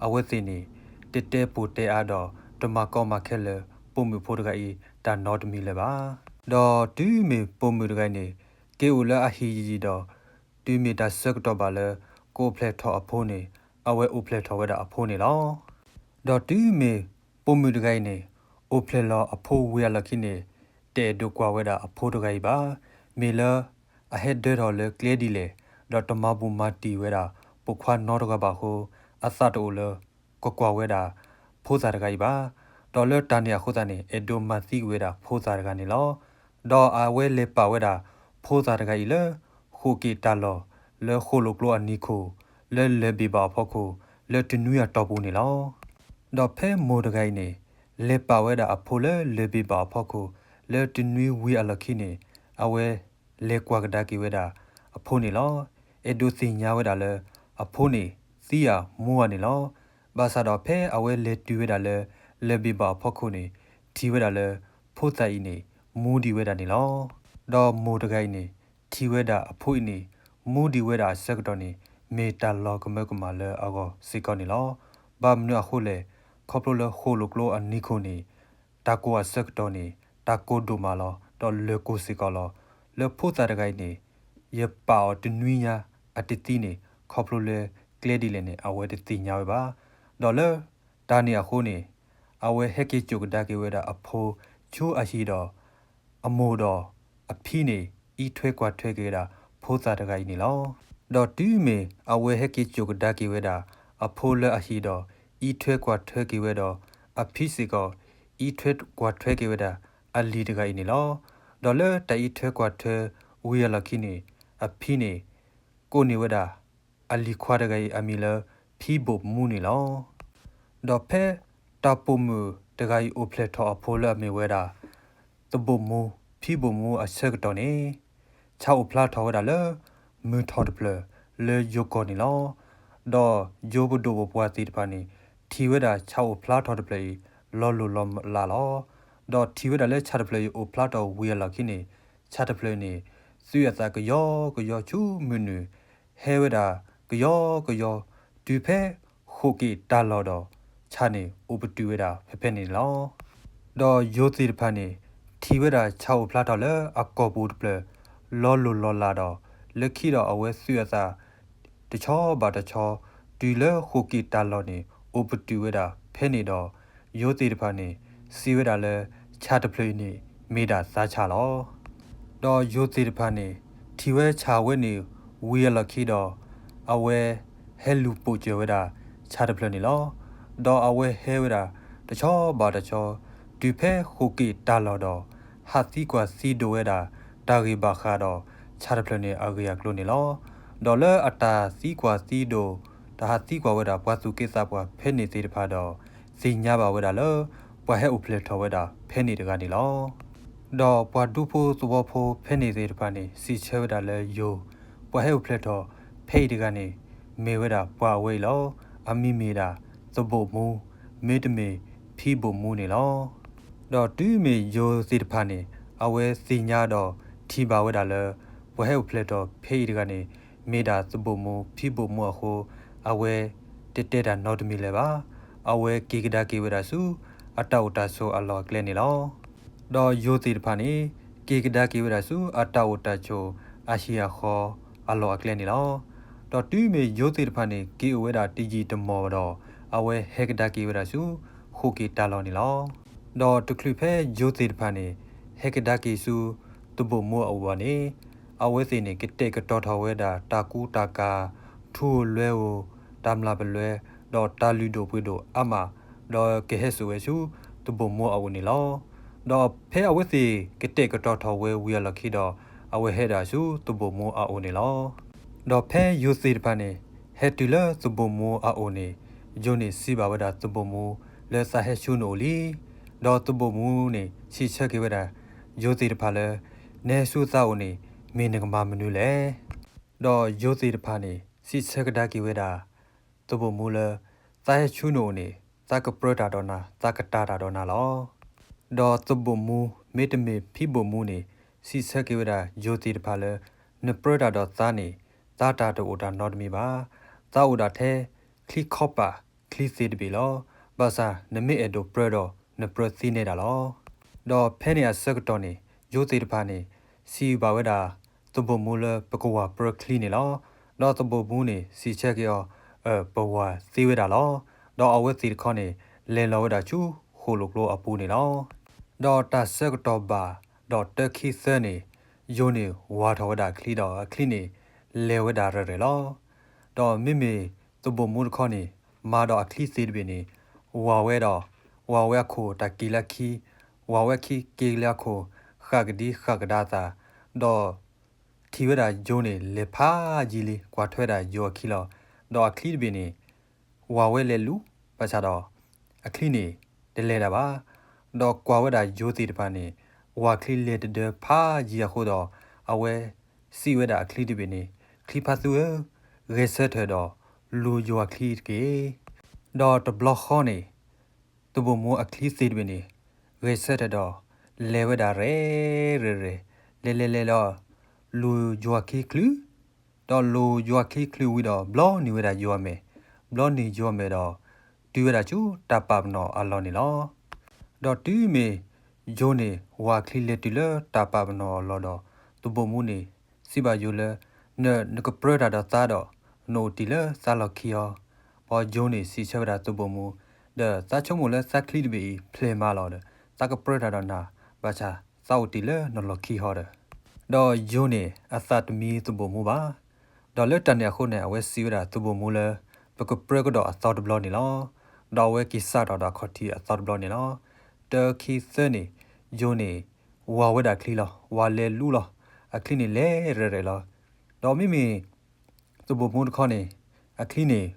အဝဲသ့ၣ်န့ၣ် တတဲပိာ်တဲအါဒီး တမၤကီမၤခဲလၢာ် ပိာ်မုၣ်ဖိတဂၤအံၤတၢ်နီတမံၤလၢၤဘၣ်. ဒီးတုၤမ့ၢ်ပိာ်မုၣ်တဂၤအံၤန့ၣ် က့ၤအိၣ်လၢအဟံၣ်ယံာ်ယံာ်ဒီး တုၤမ့ၢ်တၢ်ဆၢကတီၢ်ဘၣ်လၢ ကအိၣ်ဖျဲၣ်ထီၣ်အဖိန့ၣ် အဝဲအိၣ်ဖျဲၣ်ထီၣ်ဝဲဒၣ်အဖိန့ၣ်လီၤ. ဒီးတုၤမ့ၢ်ပိာ်မုၣ်တဂၤအံၤန့ၣ် အိၣ်ဖျဲၣ်လီၤအဖိဝံၤအလီၢ်ခံန့ၣ် တအဲၣ်ဒိးကွၢ်ဝဲဒၣ်အဖိတဂၤအံၤဘၣ်. မ့ၢ်လၢအဟဲဒၢထီၣ်လၢကျဲဒ်လဲၣ် ဒီးတမၤဘူးမၤတံၢ်ဝဲဒၣ် ပိာ်ခွါနီတဂၤဘၣ်အဃိ အသးတအိၣ်လၢ ကကွၢ်ဝဲဒၣ် ဖိသၣ်တဂၤအံၤဘၣ်. ဒီးလၢတၢ်န့ၣ်အဃိသတးန့ၣ် အဲၣ်ဒိးမၤသံကွံာ်ဝဲဒၣ်ဖိသၣ်တဂၤန့ၣ်လီၤ. ဒီးအဝဲလဲၤပာ်ဝဲဒၣ် ဖိသၣ်တဂၤအံၤလၢ ဃိာ်က့ၤတၢ်လီၢ် လၢဃိၣ်လိာ်ကျိအနံၤခိၣ် လၢလၢၢ်ဘ့ၣ်ဘၣ်အဖီခိၣ် လၢတနွံအတီၢ်ပူၤန့ၣ်လီၤ. ဒီးဖဲမိၢ်တဂၤအံၤန့ၣ် လဲၤပာ်ဝဲဒၣ်အဖိလၢလၢၢ်ဘ့ၣ်ဘၣ်အဖီခိၣ် လၢတနွံဝံၤအလီၢ်ခံန့ၣ် အဝဲ လဲၤကွၢ်ကဒါက့ၤဝဲဒၣ် အဖိန့ၣ်လီၤ. အဲၣ်ဒိးသ့ၣ်ညါဝဲဒၣ်လၢ အဖိန့ၣ် သံဧါမူဧါန့ၣ်လီၤ. ဘၣ်ဆၣ်ဒီးဖဲအဝဲလဲၤတုၤဝဲဒၣ်လၢ လၢၢ်ဘ့ၣ်ဘၣ်အဖီခိၣ်န့ၣ် ထံၣ်ဝဲဒၣ်လၢ ဖိသၣ်အံၤန့ၣ် မူဒံးဝဲဒၣ်န့ၣ်လီၤ. ဒီးမိၢ်တဂၤအံၤန့ၣ် ထံၣ်ဝဲဒၣ်အဖိအံၤန့ၣ် မူဒံးဝဲဒၣ်အဆၢကတီၢ်န့ၣ် မ့ၢ်တၢ်လီၤကမၢကမၣ်လၢအဂီၢ်စ့ၢ်ကီးန့ၣ်လီၤ. ဘၣ်မနုၤအဃိလဲၣ်, ခီဖျိလၢဃိၣ်လိာ်ကျိအနံၤခိၣ်န့ၣ် တၢ်ကိၢ်အဆၢကတီၢ်န့ၣ် တၢ်ကိၢ်ဒိၣ်မးလီၤ ဒီးလၢၢ်ကိၢ်စ့ၢ်ကီးလီၤ. လၢဖိသၣ်တဂၤအံၤန့ၣ် ယပာ်အီၤတနွံညါအတသံန့ၣ် ခီဖျိလၢကျဲဒ်လဲၣ်န့ၣ် အဝဲတသ့ၣ်ညါဝဲဘၣ်. ဒီးလၢတၢ်န့ၣ်အဃိန့ၣ် အဝဲဟဲက့ၤစိာ်ကဒါက့ၤဝဲဒၣ်အဖိဆူအဟံၣ်ဒီး အမိၢ်ဒီးအဖံန့ၣ် အံးထွဲကွၢ်ထွဲက့ၤဝဲဒၣ် ဖိသၣ်တဂၤအံၤန့ၣ်လီၤ. ဒီးတုၤမ့ၢ်အဝဲဟဲက့ၤစိာ်ကဒါက့ၤဝဲဒၣ် အဖိလၢအဟံၣ်ဒီး အံးထွဲကွၢ်ထွဲက့ၤဝဲဒီး အဖံစ့ၢ်ကီး အံးထွဲကွၢ်ထွဲက့ၤဝဲဒၣ် အလံၤတဂၤအံၤန့ၣ်လီၤ. ဒီးလၢတၢ်အံးထွဲကွၢ်ထွဲဝံၤအလီၢ်ခံန့ၣ် အဖံန့ၣ် ကိးန့ၢ်ဝဲဒၣ် အလံၤခွါတဂၤအံၤအမံၤလၢ ဖံဘိၣ်မူန့ၣ်လီၤ. ဒီးဖဲတၢ်ပိာ်မုၣ်တဂၤအံၤအိၣ်ဖျဲၣ်ထီၣ်အဖိလၢအမ့ၢ်ဝဲဒၣ် သဘိၣ်မူ ဖံဘိၣ်မူအဆၢကတီၢ်န့ၣ် ဆၣ်အိၣ်ဖျါထီၣ်ဝဲဒၣ်လၢ မုၢ်ထီၣ်တဖျၢၣ်လၢယိၤကီၢ်န့ၣ်လီၤ. ဒီးယိၤပဒိၣ်ပပှၢ်သ့ၣ်တဖၣ်န့ၣ် ထံၣ်ဝဲဒၣ်ဆၣ်အိၣ်ဖျါထီၣ်တဖျၢၣ်အံၤ လီၤလိၢ်လီၤလးလီၤ. ဒီးထံၣ်ဝဲဒၣ်လၢဆၣ်တဖျၢၣ်အံၤအိၣ်ဖျါထီၣ်ဝံၤအလီၢ်ခံန့ၣ် ဆၣ်တဖျၢၣ်န့ၣ် သုးအသးကယီကယီဆူမုၢ်နုာ် ဟဲဝဲဒၣ်ကယီကယီ တုၤဖဲဃိာ်က့ၤတၢ်လီၢ်ဒီး ဆၣ်န့ၣ်အိၣ်ပတုာ်ဝဲဒၣ်ဖဲဖဲန့ၣ်လီၤ. ဒီးယိၤသ့ၣ်တဖၣ်န့ၣ် ထံၣ်ဝဲဒၣ်ဆၣ်အိၣ်ဖျါထီၣ်လၢအကီၢ်ပူၤတဖျၢၣ် လီၤလိၢ်လီၤလးဒီး လၢခံဒီးအဝဲသုးအသး တဆီဘၣ်တဆီ တုၤလၢဃိာ်က့ၤတၢ်လီၢ်န့ၣ် အိၣ်ပတုာ်ဝဲဒၣ်ဖဲန့ၣ်ဒီး ယိၤသ့ၣ်တဖၣ်န့ၣ် စံးဝဲဒၣ်လၢ ဆၣ်တဖျၢၣ်အံၤန့ၣ် မ့ၢ်ဒၣ်သးဆၣ်လီၤ. ဒီးယိၤသ့ၣ်တဖၣ်န့ၣ် ထံၣ်ဝဲဆၣ်ဝဲန့ၣ်ဝံၤအလီၢ်ခံဒီး အဝဲဟဲလူၤပိာ်စၢၤဝဲဒၣ် ဆၣ်တဖျၢၣ်န့ၣ်လီၤ. ဒီးအဝဲဟဲဝဲဒၣ် တဆီဘၣ်တဆီ တုၤဖဲဃိာ်က့ၤတၢ်လီၢ်ဒီး ဟးသံကွၢ်သံဒိးဝဲဒၣ် တၢ်ဂ့ၢ်ဘၣ်ဃးဒီး ဆၣ်တဖျၢၣ်န့ၣ်အဂ့ၢ်အကျိၤန့ၣ်လီၤ. ဒီးလၢအတၢ်သံကွၢ်သံဒိး တၢ်ဟးသံကွၢ်ဝဲဒၣ်ပှၤသူၣ်က့သးပှၢ်ဖဲန့ၣ်သ့ၣ်တဖၣ်ဒီး သ့ၣ်ညါဘၣ်ဝဲဒၣ်လၢ ပှၤဟဲအိၣ်ဖျဲၣ်ထီၣ်ဝဲဒၣ်ဖဲန့ၣ်တဂၤန့ၣ်လီၤ. ဒီးပှၤဒူဖိသဝီဖိဖဲန့ၣ်သ့ၣ်တဖၣ်န့ၣ် စံးဆၢဝဲဒၣ်လၢယိၤ ပှၤဟဲအိၣ်ဖျဲၣ်ထီၣ် ဒီးဖဲအံၤတဂၤန့ၣ် မ့ၢ်ဝဲဒၣ်ပှၤအဝဲအံၤလီၤ. အမံၤမ့ၢ်ဒၣ်သဘိၣ်မူ, မ့တမ့ၢ်ဖံဘိၣ်မူန့ၣ်လီၤ. ဒီးတုၤမ့ၢ်ယိၤသ့ၣ်တဖၣ်န့ၣ် အဝဲသ့ၣ်ညါဒီးထံၣ်ဘၣ်ဝဲဒၣ်လၢ ပှၤဟဲအိၣ်ဖျဲၣ်ထီၣ်ဖဲအံၤတဂၤန့ၣ် မ့ၢ်ဒၣ်သဘိၣ်မူ ဖံဘိၣ်မူအဃိ အဝဲတတဲတၢ်နီတမံၤလၢၤဘၣ်. အဝဲက့ၤကဒါက့ၤဝဲဒၣ်ဆူ အတၢ်အိၣ်တၢ်ဆိးအလီၢ်အကျဲန့ၣ်လီၤ. ဒီးယိၤသ့ၣ်တဖၣ်န့ၣ် က့ၤကဒါက့ၤဝဲဒၣ်ဆူ အတၢ်အိၣ်တၢ်ဆိးအဟံၣ်အဃီအလီၢ်အကျဲန့ၣ်လီၤ. ဒီးတုၤမ့ၢ်ယိၤသ့ၣ်တဖၣ်န့ၣ် က့ၤအိၣ်ဝဲဒၣ်တယံာ်တမီၢ်ဒီး အဝဲဟဲကဒါက့ၤဝဲဒၣ်ဆူ ဃိးက့ၤတၢ်လီၢ်န့ၣ်လီၤ. ဒီးတချုးဖဲယိၤသ့ၣ်တဖၣ်န့ၣ် ဟဲကဒါက့ၤဆူ သဘိၣ်မူအအိၣ်ဘၣ်န့ၣ် အဝဲသ့ၣ်န့ၣ် ကတဲာ်ကတီၤထီၣ်ဝဲဒၣ်တၢ်ကူတၢ်ကၤ, ထူဧိၤလွဲဧိၤ, တၢ်မျၢ်ပလွဲ, ဒီးတၢ်လုၢ်ဒိၣ်ပှ့ၤဒိၣ်အါမး, ဒီးကဟဲစိာ်ဝဲဆူ သဘိၣ်မူအအိၣ်န့ၣ်လီၤ. ဒီးဖဲအဝဲသ့ၣ်ကတဲာ်ကတီၤထီၣ်ဝဲဝံၤအလီၢ်ခံဒီး အဝဲဟဲဒၣ်ဆူသဘိၣ်မူအအိၣ်န့ၣ်လီၤ. ဒီးဖဲယိၤသ့ၣ်တဖၣ်န့ၣ် ဟဲတုၤလၢသဘိၣ်မူအအိၣ်န့ၣ် ယိၤန့ၣ်စံးဘၣ်ဝဲဒၣ်သဘိၣ်မူ လၢသးဟဲဆူနအိၣ်လံ. ဒီးသဘိၣ်မူန့ၣ် စံးဆၢက့ၤဝဲဒၣ် ယိၤသ့ၣ်တဖၣ်လၢ နဟဲဆူသးအိၣ်န့ၣ် မ့ၢ်နကမၤမနုၤလဲၣ်. ဒီးယိၤသ့ၣ်တဖၣ်န့ၣ် စံးဆၢကဒါက့ၤဝဲဒၣ် သဘိၣ်မူလၢ သးဟဲဆူနအိၣ်န့ၣ် သးကပြၢတၢ်ဒီးနၤ, သးကတၢ်တၢ်ဒီးနၤလီၤ. ဒီးသဘိၣ်မူ မ့တမ့ၢ်ဖံဘိၣ်မူန့ၣ် စံးဆၢက့ၤဝဲဒၣ်ယိၤသ့ၣ်တဖၣ်လၢ နပြၢတၢ်ဒီးသးန့ၣ် သးတၢ်တအိၣ်တၢ်နီတမံၤဘၣ်. သးအိၣ်ဒၣ်ထဲ ချံခီပာ်ချံသ့ၣ်တဘ့ၣ်လီၤ. ဘၣ်ဆၣ်နမ့ၢ်အဲၣ်ဒိးပြၢဒီး နပြၢသ့နဲဒၣ်လီၤ. ဒီးဖဲန့ၣ်အဆၢကတီၢ်န့ၣ် ယိၤသ့ၣ်တဖၣ်န့ၣ် စံးဘၣ်ဝဲဒၣ် သဘိၣ်မူလၢပကဝၤပြၢချံန့ၣ်လီၤ. ဒီးသဘိၣ်မူန့ၣ် စံးဆၢက့ၤအီၤ အၢ ပဝၤသ့ဝဲဒၣ်လီၤ. ဒီးအဝဲသ့ၣ်တခီန့ၣ် လဲၤလီၤဝဲဒၣ်ဆူဃိၣ်လိာ်ကျိအပူၤန့ၣ်လီၤ. ဒီးတၢ်ဆၢကတီၢ်ဘၣ်ဒီးတၢခံသၢန့ၣ် ယိၤန့ၣ်ဝၤထီၣ်ဝဲဒၣ်အချံဒီး အချံန့ၣ် လဲၤဝဲဒၣ်ရဲၣ်ရဲၣ်လီၤ. ဒီးမ့မ့ၢ်သဘိၣ်မူတခီန့ၣ် မၤဒီးအချံသ့ၣ်တဘ့ၣ်န့ၣ် ဝၤဝဲဒီး ဝၤဝဲအခိၣ်တၢ်က့ၤလၢအခံ, ဝၤဝဲအခံက့ၤလၢအခိၣ် ဃၣ်ကဒံဃၣ်ကဒါအသး, ဒီးထံၣ်ဝဲဒၣ်ယိၤန့ၣ် လဲၤဖးယံၤလံ ကွၢ်ထွဲဒၣ်ယိၤအခံလီၤ. ဒီးအချံတဘ့ၣ်န့ၣ် ဝၤဝဲလဲၤလူၤ ဘၣ်ဆၣ်ဒီး အချံန့ၣ် တလဲၤဒၣ်ဘၣ်. ဒီးကွၢ်ဝဲဒၣ်ယိၤသ့ၣ်တဖၣ်န့ၣ် ဝၤချံလဲၤတဒၢဖးယံၤအဃိဒီး အဝဲစံးဝဲဒၣ်အချံတဘ့ၣ်န့ၣ် ချံဖးသူဧၢ, ဂဲၤဆၢထၢၣ်ဒီးလူၤယိၤအချံတက့ၢ်. ဒီးတဘျီဃီန့ၣ် သဘိၣ်မူအချံသ့ၣ်တဘ့ၣ်န့ၣ် ဂဲၤဆၢထၢၣ်ဒီး လဲၤဝဲဒၣ်ရဲၣ်ရဲၣ်ရဲၣ်, လဲၤလဲၤလဲၤဒီး လူၤယိၤအချံချုး, ဒီးလူၤယိၤအချံချုးဝံၤဒီး ဘျီန့ၢ်ဝဲဒၣ်ယိၤအမဲာ်, ဘျီန့ၢ်ယိၤအမဲာ်ဒီး တုၤဝဲဒၣ်ဆူတၢ်ပာ်ပနီၣ်အလီၢ်န့ၣ်လီၤ. ဒီးတုၤမ့ၢ်ယိၤန့ၣ် ဝၤချံလဲၤတုၤလၢတၢ်ပာ်ပနီၣ်အလီၢ်ဒီး သဘိၣ်မူန့ၣ် စံးဘၣ်ယိၤလၢ န နကပြၢတၢ်ဒီးသးဒီး နအိၣ်တ့ၢ်လၢသးလီၢ်ခံအီၤ. ဘၣ်ယိၤန့ၣ်စံးဆၢဝဲဒၣ်သဘိၣ်မူ ဒီးသးဆိကမိၣ်လၢသးချံတဘ့ၣ်အံၤ ဖျဲၣ်မးလီၤဒီး သးကပြၢတၢ်ဒီးနၤ, ဘၣ်ဆၣ်သးအိၣ်တ့ၢ်လၢနလီၢ်ခံဟီဒီး ဒီးယိၤန့ၣ်အသးတမံသဘိၣ်မူဘၣ်. ဒီးလၢတၢ်န့ၣ်အဃိန့ၣ် အဝဲစံးဝဲဒၣ်သဘိၣ်မူလၢ ပကပြၢကဒီးအသီတဘျီန့ၣ်လီၤ. ဒီးအဝဲက့ၤစးထီၣ်ဒီးအခီၣ်ထံးအသီတဘျီန့ၣ်လီၤ. တၢခံသၢန့ၣ် ယိၤန့ၣ် ဝၤဝဲဒၣ်အချံလီၤ. ဝၤလဲၤလူၤလီၤ. အချံန့ၣ်လဲၤရဲၣ်ရဲၣ်လီၤ. ဒီးမ့မ့ၢ် သဘိၣ်မူတခီန့ၣ် အချံန့ၣ်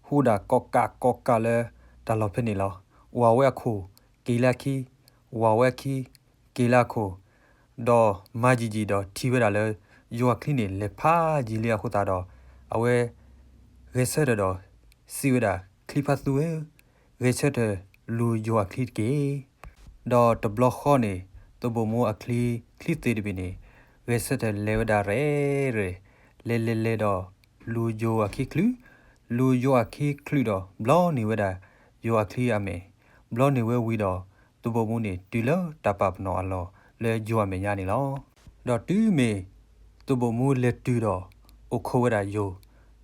ဟူးဒၣ်ကီးကးကီးကးလၢတၢ်လီၢ်ဖဲန့ၣ်လီၤ. ဝၤဝဲအခိၣ်က့ၤလၢအခံ, ဝၤဝဲအခံက့ၤလၢအခိၣ်, ဒီးမၤယံာ်ယံာ်ဒီးထံၣ်ဝဲဒၣ်လၢ ယိၤအချံန့ၣ် လဲၤဖးယံာ်လံအဃိသတးဒီး အဝဲဂဲၤဆၢထၢၣ်ဒီးစံးဝဲဒၣ် ချံဖးသူဧၢ, ဂဲၤဆၢထၢၣ်လူၤယိၤအချံတက့ၢ်. ဒီးတဘျီဃီန့ၣ် သဘိၣ်မူအချံ ချံသ့ၣ်တဘ့ၣ်န့ၣ် ဂဲၤဆၢထၢၣ်လဲၤဝဲဒၣ်ရဲၣ်ရဲၣ်, လဲၤလဲၤလဲၤဒီး လူၤယိၤအချံချုး, လူၤယိၤအချံချုးဒီး ဘျီန့ၢ်ဝဲဒၣ်ယိၤအချံအမဲာ်, ဘျီန့ၢ်ဝဲဝံၤဒီး သဘိၣ်မူန့ၣ် တုၤလၢတၢ်ပာ်ပနီၣ်အလီၢ်လၢယိၤအမဲာ်ညါန့ၣ်လီၤ. ဒီးတုၤမ့ၢ်သဘိၣ်မူလဲၤတုၤဒီး အိၣ်ခိးဝဲဒၣ်ယိ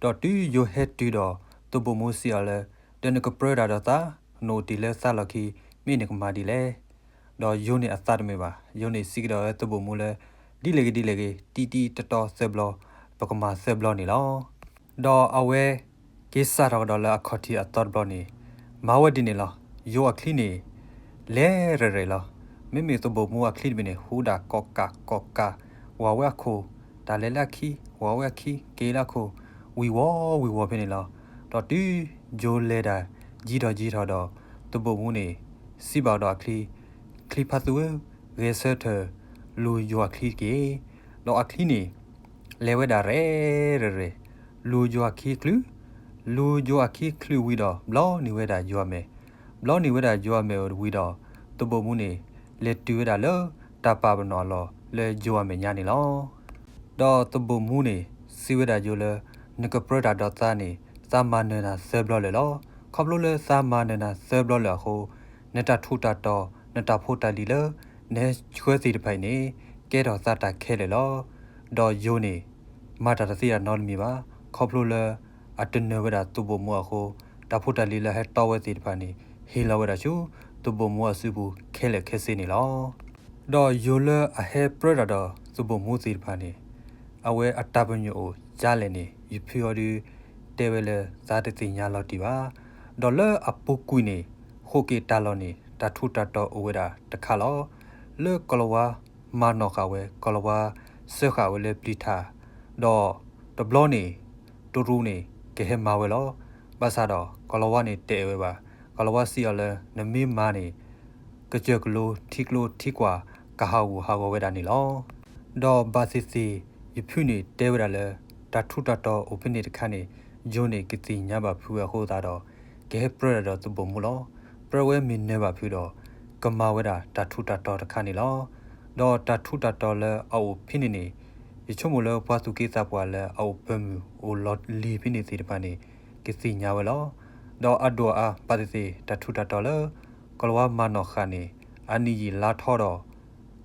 ၤ, ဒီးတုၤယိၤဟဲတုၤဒီး သဘိၣ်မူစံးအီၤလၢ ဒီးနကပြၢတၢ်ဒီးသး, နအိၣ်တ့ၢ်လၢသးလီၢ်ခံ မ့ၢ်နကမၤဒ်လဲၣ်. ဒီးယိၤန့ၣ်အသးတမုာ်ဘၣ်. ယိၤန့ၣ်စံးကဒီးသဘိၣ်မူလၢ ဒ်လဲၣ်ဂ့ၤဒ်လဲၣ်ဂ့ၤ တံတံတတီသၢဘျီ ပကမၤသၢဘျီန့ၣ်လီၤ. ဒီးအဝဲက့ၤစးထီၣ်ကဒီးလၢအခီၣ်ထံးအသီတဘျီန့ၣ် မၤဝဲဒ်န့ၣ်လီၤ. ယိၤအချံန့ၣ် လဲၤရဲၣ်ရဲၣ်လီၤ. မ့မ့ၢ်သဘိၣ်မူအချံတဘ့ၣ်န့ၣ် ဟူးဒၣ်ကီးကးကီးကး, ဝၤဝဲအခိၣ် တၢ်လဲၤလၢအခံ, ဝၤဝဲအခံက့ၤလၢအခိၣ်, ဝံၤဝီၤဝံၤဝီၤဖဲန့ၣ်လီၤ. ဒီးတုၤယိၤလဲၤဒၣ်ယံၤထီၣ်ယံၤထီၣ်ဒီး သဘိၣ်မူန့ၣ် စံးဘၣ်ဒီးအချံ, ချံဖးသူဧၢ, ဂဲၤဆၢထၢၣ်လူၤယိၤအချံတက့ၢ်. ဒီးအချံန့ၣ် လဲၤဝဲဒၣ်ရဲၣ်ရဲၣ်ရဲၣ်, ဒီး လူၤယိၤအခံချုး, လူၤယိၤအခံချုးဝံၤဒီး ဘျီန့ၢ်ဝဲဒၣ်ယိၤအမဲာ်, ဘျီန့ၢ်ဝဲဒၣ်ယိၤအမဲာ်ဝံၤဒီး သဘိၣ်မူန့ၣ် လဲၤတုၤဝဲဒၣ်လၢတၢ်ပာ်ပနီၣ်အလီၢ်လၢယိၤအမဲာ်ညါန့ၣ်လီၤ. ဒီးသဘိၣ်မူန့ၣ် စံးဝဲဒၣ်ယိၤလၢ နကပြၢတၢ်ဒီးသးန့ၣ် သးမၤနၢၤနၤသၢဘျီလၢာ်လီၤ. ခီဖျိလၢသးမၤနၢၤနၤသၢဘျီလၢာ်အဃိ နတၢ်ထူးတၢ်တီၤ နတၢ်ဖိတၢ်လံၤလၢ နဟဲဆှၢသ့ၣ်တဖၣ်အံၤန့ၣ် ကဲထီၣ်သးတၢ်ခဲလၢာ်လီၤ. ဒီးယိၤန့ၣ် မၤတၢ်တသ့တၢ်နီတမံၤဘၣ်. ခီဖျိလၢ အတနၢၤဝဲဒၣ်သဘိၣ်မူအဃိ တၢ်ဖိတၢ်လံၤလၢအဟဲတီဝဲသ့ၣ်တဖၣ်န့ၣ် ဟ့ၣ်လီၤဝဲဒၣ်ဆူ သဘိၣ်မူအစုပူၤခဲလၢာ်ခဲဆ့န့ၣ်လီၤ. ဒီးယိၤလၢအဟဲပြၢတၢ်ဒီးသဘိၣ်မူသ့ၣ်တဖၣ်န့ၣ် အဝဲအတၢ်ပညိၣ်အိၣ်ကလဲၣ်န့ၣ် ယဖုအီၤဒုး တဲဝဲလၢသးတသ့ၣ်ညါလီၤတံၢ်ဘၣ်. ဒီးလၢအပူၤကွံာ်န့ၣ် ဃိးက့ၤတၢ်လီၢ်န့ၣ် တၢ်ထူးတၢ်တီၤအိၣ်ဝဲဒၣ်တခါလီၤ. လၢကိၤလၤဝါမၤနီၣ်ဃာ်ဝဲ ကိၤလၤဝါစၢဃာ်ဝဲလၢပျံၤထၣ် ဒီးတဘျီန့ၣ် တရူးန့ၣ် ကဟဲမၤဝဲလီၤ. ဘၣ်ဆၣ်ဒီး ကိၤလၤဝါန့ၣ်တအဲၣ်ဝဲဘၣ်. ကိၤလၤဝါစံးအီၤလၢ နမ့ၢ်မၤန့ၣ် ကစၢၢ်ကလိထံကျိထံကွာ် ကဟးဂူာ်ဟးဂီၤဝဲဒၣ်န့ၣ်လီၤ. ဒီးဘၣ်သ့ၣ်သ့ၣ် ယဖုန့ၣ်တဲဝဲဒၣ်လၢ တၢ်ထူးတၢ်တီၤအိၣ်ဖဲန့ၣ်တခါန့ၣ် ယိၤန့ၣ်ကသ့ၣ်ညါဘၣ်ဖုးဝဲအဃိသတးဒီး ကဟဲပြၢတၢ်ဒီးသဘိၣ်မူလီၤ. ပြၢဝဲမ့ၢ်နၢၤဘၣ်ဖုးဒီး ကမၤဝဲဒၣ်တၢ်ထူးတၢ်တီၤတခါန့ၣ်လီၤ. ဒီးတၢ်ထူးတၢ်တီၤလၢအအိၣ်ဖဲန့ၣ်န့ၣ် ယဆိကမိၣ်လၢပှၤသူၣ်က့သးပှၢ်လၢအအိၣ်ပၢၤမုၢ်အိၣ်လီၤလံၤဖဲန့ၣ်သ့ၣ်တဖၣ်န့ၣ် ကသ့ၣ်ညါဝဲလီၤ. ဒီးအဒိၣ်အါဘၣ်သ့ၣ်သ့ၣ် တၢ်ထူးတၢ်တီၤလၢ ကိၤလၤဝါမၤနီၣ်ဃာ်န့ၣ် အနံၣ်ယံာ်လါထီဒီး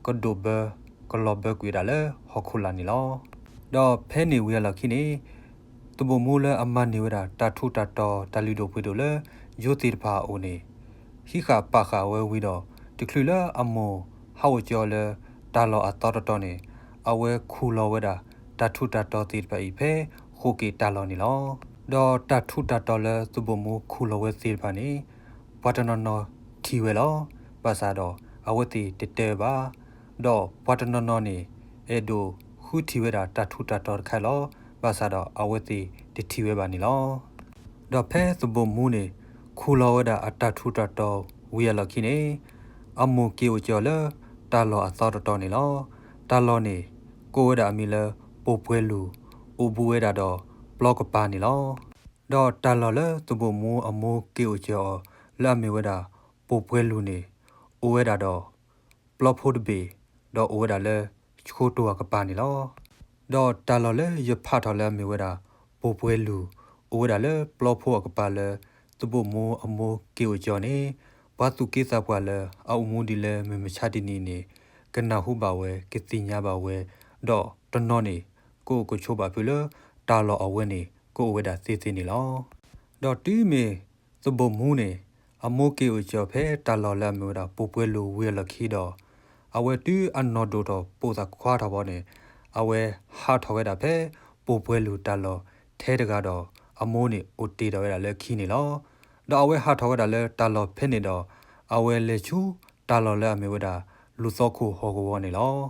ကဒိၣ်ဘၢ ကလီၤဘၢကွံာ်ဝဲဒၣ်လၢဟီၣ်ခိၣ်လာ်န့ၣ်လီၤ. ဒီးဖဲန့ၣ်ဝံၤအလီၢ်ခံန့ၣ် သဘိၣ်မူလၢအမၤန့ၢ်ဝဲဒၣ်တၢ်ထူးတၢ်တီၤ တၢ်လုၢ်ဒိၣ်ပှ့ၤဒိၣ်လၢ ယိၤသ့ၣ်တဖၣ်အအိၣ်န့ၣ် ဟံးဃာ်ပာ်ဃာ်ဝဲဝံၤဒီး တချုးလၢအမိၢ်ဟးအိၣ်ကၠီလၢတၢ်လီၢ်အသီတတီၤန့ၣ် အဝဲခူၣ်လီၤဝဲဒၣ် တၢ်ထူးတၢ်တီၤသ့ၣ်တဖၣ်အံၤ ဖဲဃိးက့ၤတၢ်လီၢ်န့ၣ်လီၤ. ဒီးတၢ်ထူးတၢ်တီၤလၢသဘိၣ်မူခူၣ်လီၤဝဲသ့ၣ်တဖၣ်န့ၣ် ပှၤတနီၤနီၤထံၣ်ဝဲလီၤ. ဘၣ်ဆၣ်ဒီးအဝဲသ့ၣ်တတဲဘၣ်. ဒီးပှၤတနီၤနီၤန့ၣ် အဲၣ်ဒိးဃုထံၣ်ဝဲဒၣ်တၢ်ထူးတၢ်တီၤတခါလီၤ. ဘၣ်ဆၣ်ဒီးအဝဲသ့ၣ်တထံၣ်ဝဲဘၣ်န့ၣ်လီၤ. ဒီးဖဲသဘိၣ်မူန့ၣ် ခူၣ်လီၤဝဲဒၣ်အတၢ်ထူးတၢ်တီၤဝံၤအလီၢ်ခံန့ၣ် အမိၢ်က့ၤအိၣ်ကၠီလၢတၢ်လီၢ်အသီတတီၤန့ၣ်လီၤ. တၢ်လီၢ်န့ၣ် ကိးဝဲဒၣ်အမံၤလၢ ပိာ်ပှဲၤလူၢ် အိၣ်ဘူးဝဲဒၣ်ဒီးပျီကပၤန့ၣ်လီၤ. ဒီးတၢ်လီၢ်လၢသဘိၣ်မူအမိၢ်က့ၤအိၣ်ကၠီအီၤ လၢအမ့ၢ်ဝဲဒၣ် ပိာ်ပှဲၤလူၢ်န့ၣ် အိၣ်ဝဲဒၣ်ဒီး ပျီဖိတဘ့ၣ် ဒီးအိၣ်ဝဲဒၣ်လၢ ဆှိတိၢ်အကပၤန့ၣ်လီၤ. ဒီးတၢ်လီၢ်လၢယဖးထီၣ်လၢအမ့ၢ်ဝဲဒၣ် ပိာ်ပှဲၤလူၢ် အိၣ်ဝဲဒၣ်လၢပျီဖိအကပၤလၢ သဘိၣ်မူအမိၢ်က့ၤအိၣ်ကၠီန့ၣ် ပှၤသူၣ်က့သးပှၢ်လၢအအိၣ်မူဒ်လဲၣ်မုၢ်မဆါတနံၤန့ၣ် ကနၢ်ဟူဘၣ်ဝဲ ကသ့ၣ်ညါဘၣ်ဝဲ ဒီးတနီၤန့ၣ် ကအိၣ်ကဆိးဘၣ်ဖုးလၢ တၢ်လီၢ်အဝဲန့ၣ် ကအိၣ်ဝဲဒၣ်သ့သ့န့ၣ်လီၤ. ဒီးတုၤမ့ၢ်သဘိၣ်မူန့ၣ် အမိၢ်က့ၤအိၣ်ကၠီဖဲတၢ်လီၢ်လၢအမ့ၢ်ဝဲဒၣ် ပိာ်ပှဲၤလူၢ်ဝံၤအလီၢ်ခံဒီး အဝဲတုၤအနီၢ်ဒိၣ်ထီၣ်ပိာ်သးခွါထီၣ်ဘီန့ၣ် အဝဲဟးထီၣ်ဝဲဒၣ်ဖဲ ပိာ်ပှဲၤလူၢ်တၢ်လီၢ်ထဲတဂၤဒီး အမိၢ်န့ၣ်အိၣ်တ့ၢ်ဒီးဝဲဒၣ်လၢခံန့ၣ်လီၤ. ဒီးအဝဲဟးထီၣ်ဝဲဒၣ်လၢတၢ်လီၢ်ဖဲန့ၣ်ဒီး အဝဲလဲၤဆူတၢ်လီၢ်လၢအမ့ၢ်ဝဲဒၣ် လူၢ်သီခိၣ်ဟီၣ်ကဝီၤန့ၣ်လီၤ.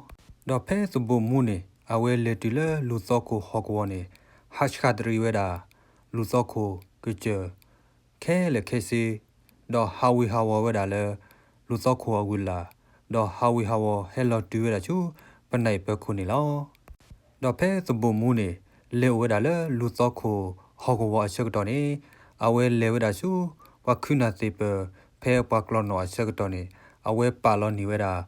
ဒီးဖဲသဘိၣ်မူန့ၣ် အဝဲလဲၤတုၤလၢလူၢ်သီခိၣ်ဟီၣ်ကဝီၤန့ၣ် ဟးဆှၣ်တရံးဝဲဒၣ် လူၢ်သီခိၣ်ကစၢၢ် ခဲလၢာ်ခဲဆ့ ဒီးဟးဝ့ၤဟးဝီၤဝဲဒၣ်လၢ လူၢ်သီခိၣ်အဂုၤလၢ် ဒီးဟးဝ့ၤဟးဝီၤဟဲလီၤတုၤဝဲဒၣ်ဆူ ပနၢ်အံၣ်ပၢၤခိၣ်န့ၣ်လီၤ. ဒီးဖဲသဘိၣ်မူန့ၣ် လဲၤအိၣ်ဝဲဒၣ်လၢလူၢ်သီခိၣ်ဟီၣ်ကဝီၤအဆၢကတီၢ်န့ၣ် အဝဲလဲၤဝဲဒၣ်ဆူ ပှၤခုနၢ်သ့ၣ်ပၢၤ ဖဲပှၤကျီၢ်နီၣ်အဆၢကတီၢ်န့ၣ် အဝဲပာ်လီၤန့ၢ်ဝဲဒၣ်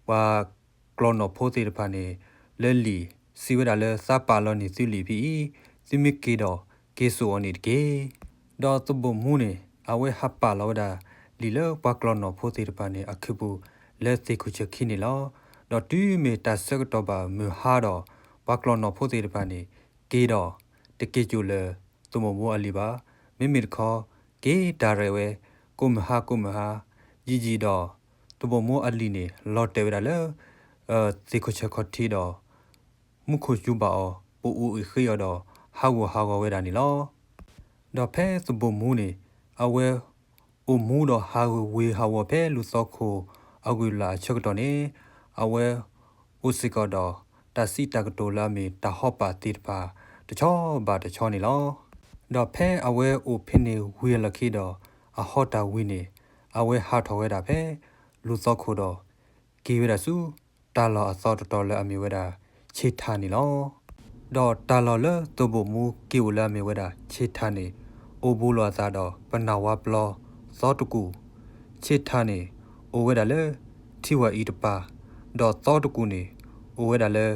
ပှၤကျီၢ်နီၣ်ဖိသ့ၣ်တဖၣ်န့ၣ် လၢလံာ် စံးဝဲဒၣ်လၢ သးပာ်လီၤန့ၢ်သုလံာ်ဖဲအံၤ သုမ့ၢ်က့ၤဒီးက့ၤစိာ်အီၤန့ၣ်တက့ၢ်. ဒီးသဘိၣ်မူန့ၣ် အဝဲဟးပာ်လီၤဝဲဒၣ်လံာ်လၢပှၤကျီၢ်နီၣ်ဖိသ့ၣ်တဖၣ်န့ၣ် အခုးပူၤလၢသ့ၣ်ခိၣ်ဆၢခံန့ၣ်လီၤ. ဒီးတုၤမ့ၢ်တၢ်ဆၢကတီၢ်ဘၣ်မုၢ်ဟါဒီး ပှၤကျီၢ်နီၣ်ဖိသ့ၣ်တဖၣ်န့ၣ် က့ၤဒီးတက့ၤစိာ်လၢသဘိၣ်မူအလံာ်ဘၣ်. မ့မ့ၢ်တခီ က့ၤတၢ်ရဲၣ်ဝဲ ကိးမုၢ်ဟါကိးမုၢ်ဟါ ယံာ်ယံာ်ဒီး သဘိၣ်မူအလံာ်န့ၣ် လီၤတဲာ်ဝဲဒၣ်လၢ သ့ၣ်ခိၣ်ဆၢခီၣ်ထံးဒီး မူခိၣ်စူၤဘၣ်အီၤ ပအူးအံၤဃ့အီၤဒီး ဟးဂူာ်ဟးဂီၤဝဲဒၣ်န့ၣ်လီၤ. ဒီးဖဲသဘိၣ်မူန့ၣ် အဝဲအိၣ်မူဒီးဟးဝ့ၤဟးဝီၤဖဲလူၢ်သီခိၣ်အဂုၤလၢ်အဆၢကတီၢ်န့ၣ် အဝဲအိၣ်စ့ၢ်ကီးဒီးတၢ်စံးတၢ်ကတိၤလၢအမ့ၢ်တၢ်ဟီၣ်ပာ်သ့ၣ်တဖၣ်တဆီဘၣ်တဆီန့ၣ်လီၤ. ဒီးဖဲအဝဲအိၣ်ဖဲန့ၣ်ဝံၤအလီၢ်ခံဒီး အဟီၣ်တၢ်ဝံၤန့ၣ် အဝဲဟးထီၣ်ဝဲဒၣ်ဖဲလူၢ်သီခိၣ်ဒီး က့ၤဝဲဒၣ်ဆူ တၢ်လီၢ်အသီတတီၤလၢအမ့ၢ်ဝဲဒၣ် ဆ့ထါန့ၣ်လီၤ. ဒီးတၢ်လီၢ်လၢသုးဘိၣ်မူက့ၤအိၣ်လၢအမ့ၢ်ဝဲဒၣ် ဆ့ထၣ်န့ၣ် အိၣ်ဘူးလိာ်အသးဒီးပနၢ်ဝါပျီ သီတကူၣ်, ဆ့ထၣ်န့ၣ် အိၣ်ဝဲဒၣ်လၢ ထံဝၢ်အံၤတပၤ, ဒီးသီတကူၣ်န့ၣ် အိၣ်ဝဲဒၣ်လၢ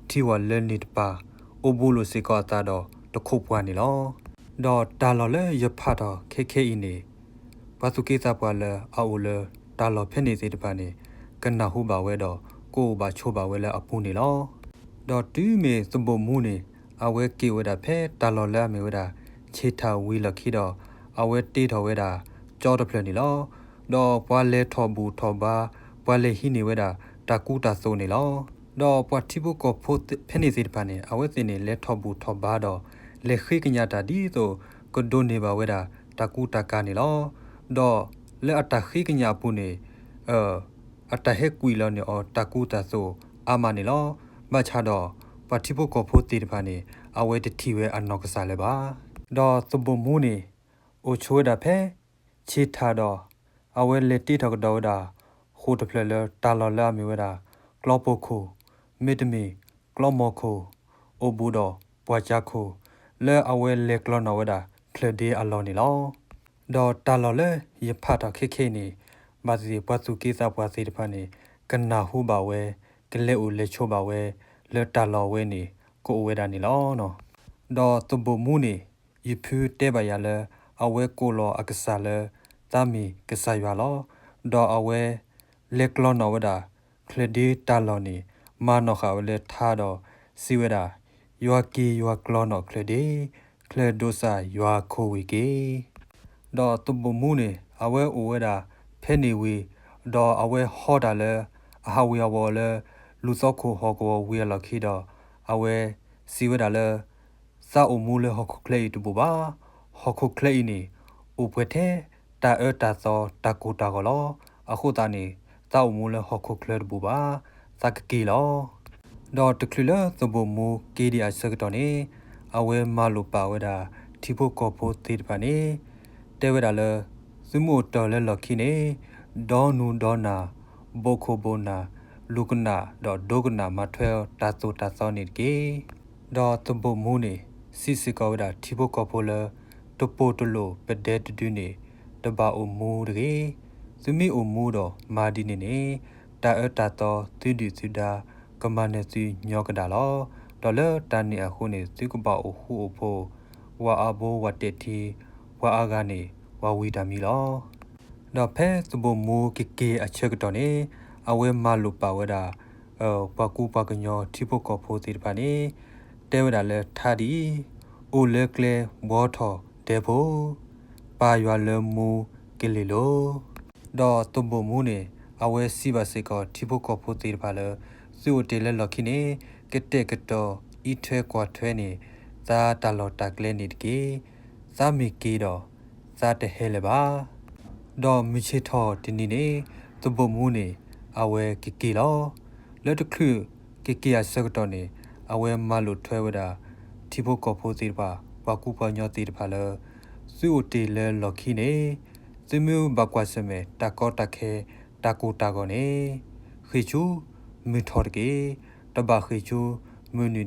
ထံဝၢ်လၢန့ၣ်တပၤ, အိၣ်ဘူးလိာ်စ့ၢ်ကီးအသးဒီးတခိးပှၢ်န့ၣ်လီၤ. ဒီးတၢ်လီၢ်လၢယဖးထီၣ်ခဲခဲအံၤန့ၣ် ပှၤသူၣ်က့သးပှၢ်လၢအအိၣ်လၢတၢ်လီၢ်ဖဲန့ၣ်သ့ၣ်တဖၣ်န့ၣ် ကနၢ်ဟူဘၣ်ဝဲဒီး ကအိၣ်ဘၣ်ဆိးဘၣ်ဝဲလၢအပူၤန့ၣ်လီၤ. ဒီးတုၤမ့ၢ်သုးဘိၣ်မူန့ၣ် အဝဲက့ၤဝဲဒၣ်ဖဲတၢ်လီၢ်လၢအမ့ၢ်ဝဲဒၣ် ဆ့ထၣ်ဝံၤလီၢ်ခံဒီး အဝဲတ့ထီၣ်ဝဲဒၣ် ကၠီတဖျၢၣ်န့ၣ်လီၤ. ဒီးပှၤလဲၤထီၣ်ဘူၣ်ထီၣ်ဘါ ပှၤလဲၤဟံးန့ၢ်ဝဲဒၣ် တၢ်ကူတၢ်သိးန့ၣ်လီၤ. ဒီးပှၤထံဖိကီၢ်ဖိဖဲန့ၣ်သ့ၣ်တဖၣ်န့ၣ် အဝဲသ့ၣ်န့ၣ် လဲၤထီၣ်ဘူၣ်ထီၣ်ဘါဒီး လဲၤဃ့ကညးတၢ်ဒ်သိး ကဒိးန့ၢ်ဘၣ်ဝဲဒၣ် တၢ်ကူတၢ်ကၤန့ၣ်လီၤ. ဒီးလၢအတၢ်ဃ့ကညးအပူၤန့ၣ် အတၢ်ဟဲကွံာ်လီၤန့ၢ်အီၤ တၢ်ကူတၢ်သိးအါမးန့ၣ်လီၤ. ဘၣ်ဆၣ်ဒီး ပှၤထံဖိကီၢ်ဖိသ့ၣ်တဖၣ်န့ၣ် အဝဲတထံၣ်ဝဲအနီၢ်ကစၢ်လၢၤဘၣ်. ဒီးသုးဘိၣ်မူန့ၣ် အိၣ်ဆိးဝဲဒၣ်ဖဲ ဆ့ထၣ်ဒီး အဝဲလဲၤတ့ထီၣ်ကဒီးဝဲဒၣ် ဃိာ်တဖျၢၣ်လၢတၢ်လီၢ်လၢအမ့ၢ်ဝဲဒၣ် ကျီပိာ်ခိၣ်, မ့တမ့ၢ် ကျီမီၤခိၣ်, အိၣ်ဘူးဒီးပှၢ်ကၠါခိၣ်, လၢအဝဲလဲၤကျီနီၣ်ဝဲဒၣ် ချၢၣ်ဒ့အလီၢ်န့ၣ်လီၤ. ဒီးတၢ်လီၢ်လၢယဖးထီၣ်ခဲခဲအံၤန့ၣ် ဘၣ်သ့ၣ်သ့ၣ်ပှၤသူၣ်က့သးပှၢ်သ့ၣ်တဖၣ်န့ၣ် ကနၢ်ဟူဘၣ်ဝဲ ကလဲၤအိၣ်လဲၤဆိးဘၣ်ဝဲ လၢတၢ်လီၢ်ဝဲန့ၣ် ကအိၣ်ဝဲဒၣ်န့ၣ်လီၤ. ဒီးသုးဘိၣ်မူန့ၣ် ယဖုတဲဘၣ်ယၤလၢ အဝဲကိးလီၤအကစၢ်လၢ သးမ့ၢ်ကစၢ်ယွၤလီၤ. ဒီးအဝဲ လဲၤကျီနီၣ်ဝဲဒၣ် ချၢၣ်ဒ့တၢ်လီၢ်န့ၣ် မၤနီၣ်ဃာ်ဝဲလၢထါဒီး စံးဝဲဒၣ်, ယွၤက့ၤယွၤကျီနီၣ်ချၢၣ်ဒ့, ချၢၣ်ဒိးစၢ်ယွၤခိၣ်ဝ့ၢ်က့ၤ ဒီးသုးဘိၣ်မူန့ၣ် အဝဲအိၣ်ဝဲဒၣ်ဖဲန့ၣ်ဝံၤ ဒီးအဝဲဟီတၢ်လၢ အဟးဝ့ၤအဝီၤလၢ လူၤသီခိၣ်ဟီၣ်ကဝီၤဝံၤအလီၢ်ခံဒီး အဝဲစံးဝဲဒၣ်လၢ သးအိၣ်မူလၢဟီၣ်ခိၣ်ချၢအံၤတဘူၣ်ဘၣ်. ဟီၣ်ခိၣ်ချၢအံၤန့ၣ် အိၣ်ပှဲၤထဲတၢ်အၢတၢ်သီတၢ်ကိၢ်တၢ်ဂီၤလီၤ. အဃိသတးန့ၣ် သးအိၣ်မူလၢဟီၣ်ခိၣ်ချၢတဘူၣ်ဘၣ်, သးကက့ၤလီၤ. ဒီးတချုးလၢသုးဘိၣ်မူက့ၤဒံးအဆၢကတီၢ်န့ၣ် အဝဲမၤလိာ်ပာ်ဝဲဒၣ် ထံဖိကီၢ်ဖိသ့ၣ်တဖၣ်န့ၣ် တဲဝဲဒၣ်လၢ သုမ့ၢ်အိၣ်တ့ၢ်လၢလီၢ်ခံန့ၣ် ဒီနူဒီနၢ် ဘိးခိၣ်ဘိးနၢ် လူၤကနၣ်ဒီးဒိကနၣ်မၤထွဲတၢ်သိၣ်တၢ်သီန့ၣ်တက့ၢ်. ဒီးသုးဘိၣ်မူန့ၣ် စံးစ့ၢ်ကီးဝဲဒၣ်ထံဖိကီၢ်ဖိလၢ တပိၢ်တလိၣ်ပဒဲတဒုန့ၣ် တဘၣ်အိၣ်မူတဂ့ၤ. သုမ့ၢ်အိၣ်မူဒီးမၤဒ်န့ၣ်န့ၣ် တၢ်အၢတၢ်သီသုဒုၣ်သုဒါ ကမၤနၢၤသုညီကဒၣ်လီၤ. ဒီးလၢတၢ်န့ၣ်အဃိန့ၣ် သုကဘၣ်အိၣ်ဃူအိၣ်ဖိး ဝၤအါဘိဝၤတဲာ်ထံ ပှၤအါဂၤန့ၣ် ပှၤဝံၤတၢ်မံလီၤ. ဒီးဖဲသုးဘိၣ်မူကက့ၤအဆၢကတီၢ်န့ၣ် အဝဲမၤလိာ်ပာ်ဝဲဒၣ် ပှၤကူပှၤကညီထံဖိကီၢ်ဖိသ့ၣ်တဖၣ်န့ၣ် တဲဝဲဒၣ်လၢထါဒ်အံၤ, အိၣ်လၢကျဲဘှီထီၣ်ဒဲဖိ, ပၢ်ယွၤလၢမူကလ့ၤလိၤ. ဒီးသုးဘိၣ်မူန့ၣ် အဝဲစံးဘၣ်စ့ၢ်ကီးထံဖိကီၢ်ဖိသ့ၣ်တဖၣ်လၢ သုအိၣ်တ့ၢ်လၢလီၢ်ခံန့ၣ် ကတဲာ်ကတီၤအံးထွဲကွၢ်ထွဲန့ၣ် သးတၢ်လီၢ်တၢ်ကျဲန့ၣ်တက့ၢ်. သးမ့ၢ်က့ၤဒီး သးတဟဲလၢၤဘၣ်. ဒီးမုၢ်ဆ့ၣ်ထီၣ်တနံၤန့ၣ် သုးဘိၣ်မူန့ၣ် အဝဲကက့ၤလီၤ. လၢတချုးကက့ၤအဆၢကတီၢ်န့ၣ် အဝဲမၤလိာ်ထွဲဝဲဒၣ် ထံဖိကီၢ်ဖိသ့ၣ်တဖၣ် ပှၤကူပှၤကညီသ့ၣ်တဖၣ်လၢ သုအိၣ်တ့ၢ်လၢလီၢ်ခံန့ၣ် သုမ့ၢ်ဘၣ်ကွၢ်ဆၢၣ်မဲာ်တၢ်ကီတၢ်ခဲ တၢ်ကိၢ်တၢ်ဂီၤန့ၣ် ဃ့ၢ်ဆူမုၢ်ထီၣ်တက့ၢ်. တဘၣ်ဃ့ၢ်ဆူမုၢ်နုာ်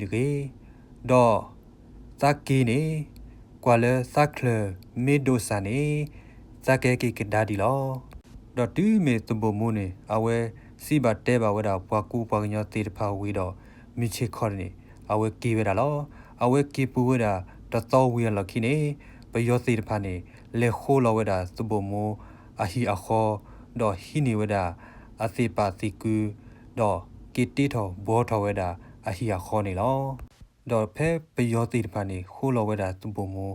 တဂ့ၤ. ဒီး သးက့ၤန့ၣ် ကွၢ်လၢသးချၢၣ်မ့ၢ်ဒိးစၢ်န့ၣ် သးကဟဲက့ၤကဒါဒံးလီၤ. ဒီးတုၤမ့ၢ်သုးဘိၣ်မူန့ၣ် အဝဲစံးဘၣ်တဲဘၣ်ဝဲဒၣ်ပှၤကူပှၤကညီသ့ၣ်တဖၣ်ဝံၤဒီး မုၢ်ဆ့ၣ်ခီန့ၣ် အဝဲက့ၤဝဲဒၣ်လီၤ. အဝဲက့ၤပူၤဝဲဒၣ်တသီဝံၤအလီၢ်ခံန့ၣ် ပယီၤသ့ၣ်တဖၣ်န့ၣ် လဲၤဃိလီၤဝဲဒၣ်သုးဘိၣ်မူအဟံၣ်အဃီ ဒီးဟံးန့ၢ်ဝဲဒၣ် အသ့ၣ်ပာ်သ့ၣ်ကု ဒီးက့ၤတ့ထီၣ်ဘှီထီၣ်ဝဲဒၣ်အဟံၣ်အဃီန့ၣ်လီၤ. ဒီးဖဲပယီၤသ့ၣ်တဖၣ်န့ၣ် ဃိလီၤဝဲဒၣ်သုးဘိၣ်မူ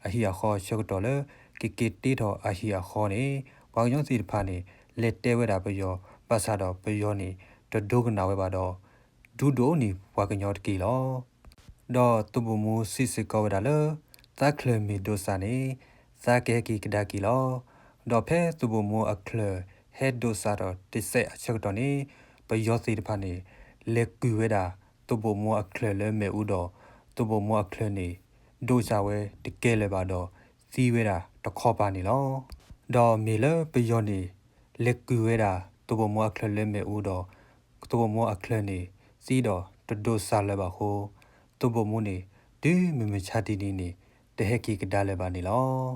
အဟံၣ်အဃီအဆၢကတီၢ်လၢ ကက့ၤတ့ထီၣ်အဟံၣ်အဃီန့ၣ် ပှၤကညီသ့ၣ်တဖၣ်န့ၣ် လဲၤတဲဝဲဒၣ်ပယီၤ ဘၣ်ဆၣ်ဒီးပယီၤန့ၣ် တဒိကနၣ်ဝဲဘၣ်ဒီး ဒုးဒိးန့ၢ်ပှၤကညီတက့ၢ်လီၤ. ဒီးသုးဘိၣ်မူစံးစ့ၢ်ကီးဝဲဒၣ်လၢ သးချၢၣ်မ့ၢ်ဒိးစၢ်န့ၣ် သးကဟဲက့ၤကဒါက့ၤလီၤ. ဒီးဖဲသုးဘိၣ်မူအချၢၣ်ဟဲဒိးစၢ်ဒီးတစဲးအဆၢကတီၢ်န့ၣ် ပယီၤသ့ၣ်တဖၣ်န့ၣ် လဲၤကုၢ်ဝဲဒၣ်သုးဘိၣ်မူအချၢၣ်လၢမ့ၣ်အူဒီး သုးဘိၣ်မူအချၢၣ်န့ၣ် ဒိးစၢ်ဝဲတကဲလၢၤဘၣ်ဒီး သံဝဲဒၣ်တခီပၤန့ၣ်လီၤ. ဒီးမ့ၢ်လၢပယီၤန့ၣ် လဲၤကုၢ်ဝဲဒၣ်သုးဘိၣ်မူအချၢၣ်လၢမ့ၣ်အူဒီး သုးဘိၣ်မူအချၢၣ်န့ၣ် သံဒီးတဒိးစၢ်လၢၤဘၣ်အဃိ သုးဘိၣ်မူန့ၣ် တုၤမုၢ်မဆါတနံၤန့ၣ် တဟဲက့ၤကဒါလၢၤဘၣ်န့ၣ်လီၤ.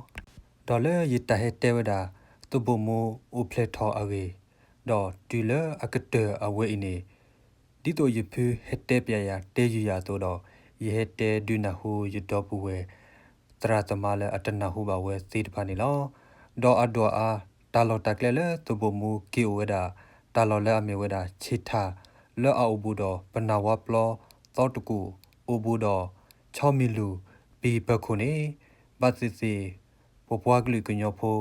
ဒီးလၢယတၢ်ဟဲတဲဝဲဒၣ် သုးဘိၣ်မူအိၣ်ဖျဲၣ်ထီၣ်အဂ့ၢ်, ဒီးတုၤလၢအကတၢၢ်အဝဲအံၤန့ၣ် ဒ်သိးယဖုဟဲတဲပျဲယၤတဲယုာ်ယၤအသိးဒီး ယဟဲတဲဒုးနၢ်ဟူယဒီပုၢ်ဝဲၢ် သရၣ်သမါလၢအတနၢ်ဟူဘၣ်ဝဲသ့ၣ်တဖၣ်န့ၣ်လီၤ. ဒီးအဒွၣ်အါ တၢ်လီၢ်တၢ်ကျဲလၢသုးဘိၣ်မူက့ၤအိၣ်ဝဲဒၣ် တၢ်လီၢ်လၢအမ့ၢ်ဝဲဒၣ် ဆ့ထၣ်လၢအအိၣ်ဘူးဒီး ပနၢ်ဝါပျီသီတကူၣ် အိၣ်ဘူးဒီး ဆီမံၤလူၢ် ပံၤပၢၤခိၣ်န့ၣ် ဘၣ်သ့ၣ်သ့ၣ် ပပှၤကလုာ်ကညီဖိ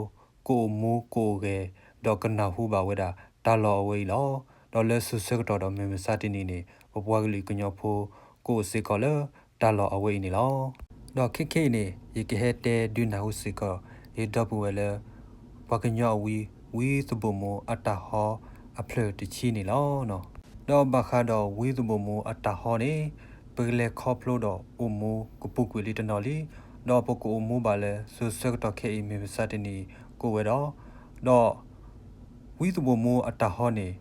ကအိၣ်မူကအိၣ်ဂဲၤ ဒီးကနၢ်ဟူဘၣ်ဝဲဒၣ် တၢ်လီၢ်အဝဲအံၤလီၤ. ဒီးလၢစိၤဆၢကတီၢ်ဒီးမုၢ်မဆါတနံၤန့ၣ် ပပှၤကလုာ်ကညီဖိ ကအိၣ်စ့ၢ်ကီးလၢတၢ်လီၢ်အဝဲအံၤန့ၣ်လီၤ. ဒီးခဲခဲအံၤန့ၣ် ယကဟဲတဲဒုးနၢ်ဟူစ့ၢ်ကီး ယဒီပုၢ်ဝဲၢ်လၢ ပှၤကညီအဝံ ဝံသုးဘိၣ်မူအတၢ်ဟီအဖျၢၣ်တဆံန့ၣ်လီၤ. ဒီးဘၣ်ဃးဒီးဝံသုးဘိၣ်မူအတၢ်ဟီန့ၣ် ပကလဲၤခီဖျိဒီးအိၣ်မူကပူၤကွံာ်လံတနီၤလံ, ဒီးပကအိၣ်မူဘၣ်လၢစိၤဆၢကတီၢ်ခဲအံၤမုၢ်မဆါတနံၤကအိၣ်ဝဲဒီး, ဒီး ဝံသုးဘိၣ်မူအတၢ်ဟီန့ၣ်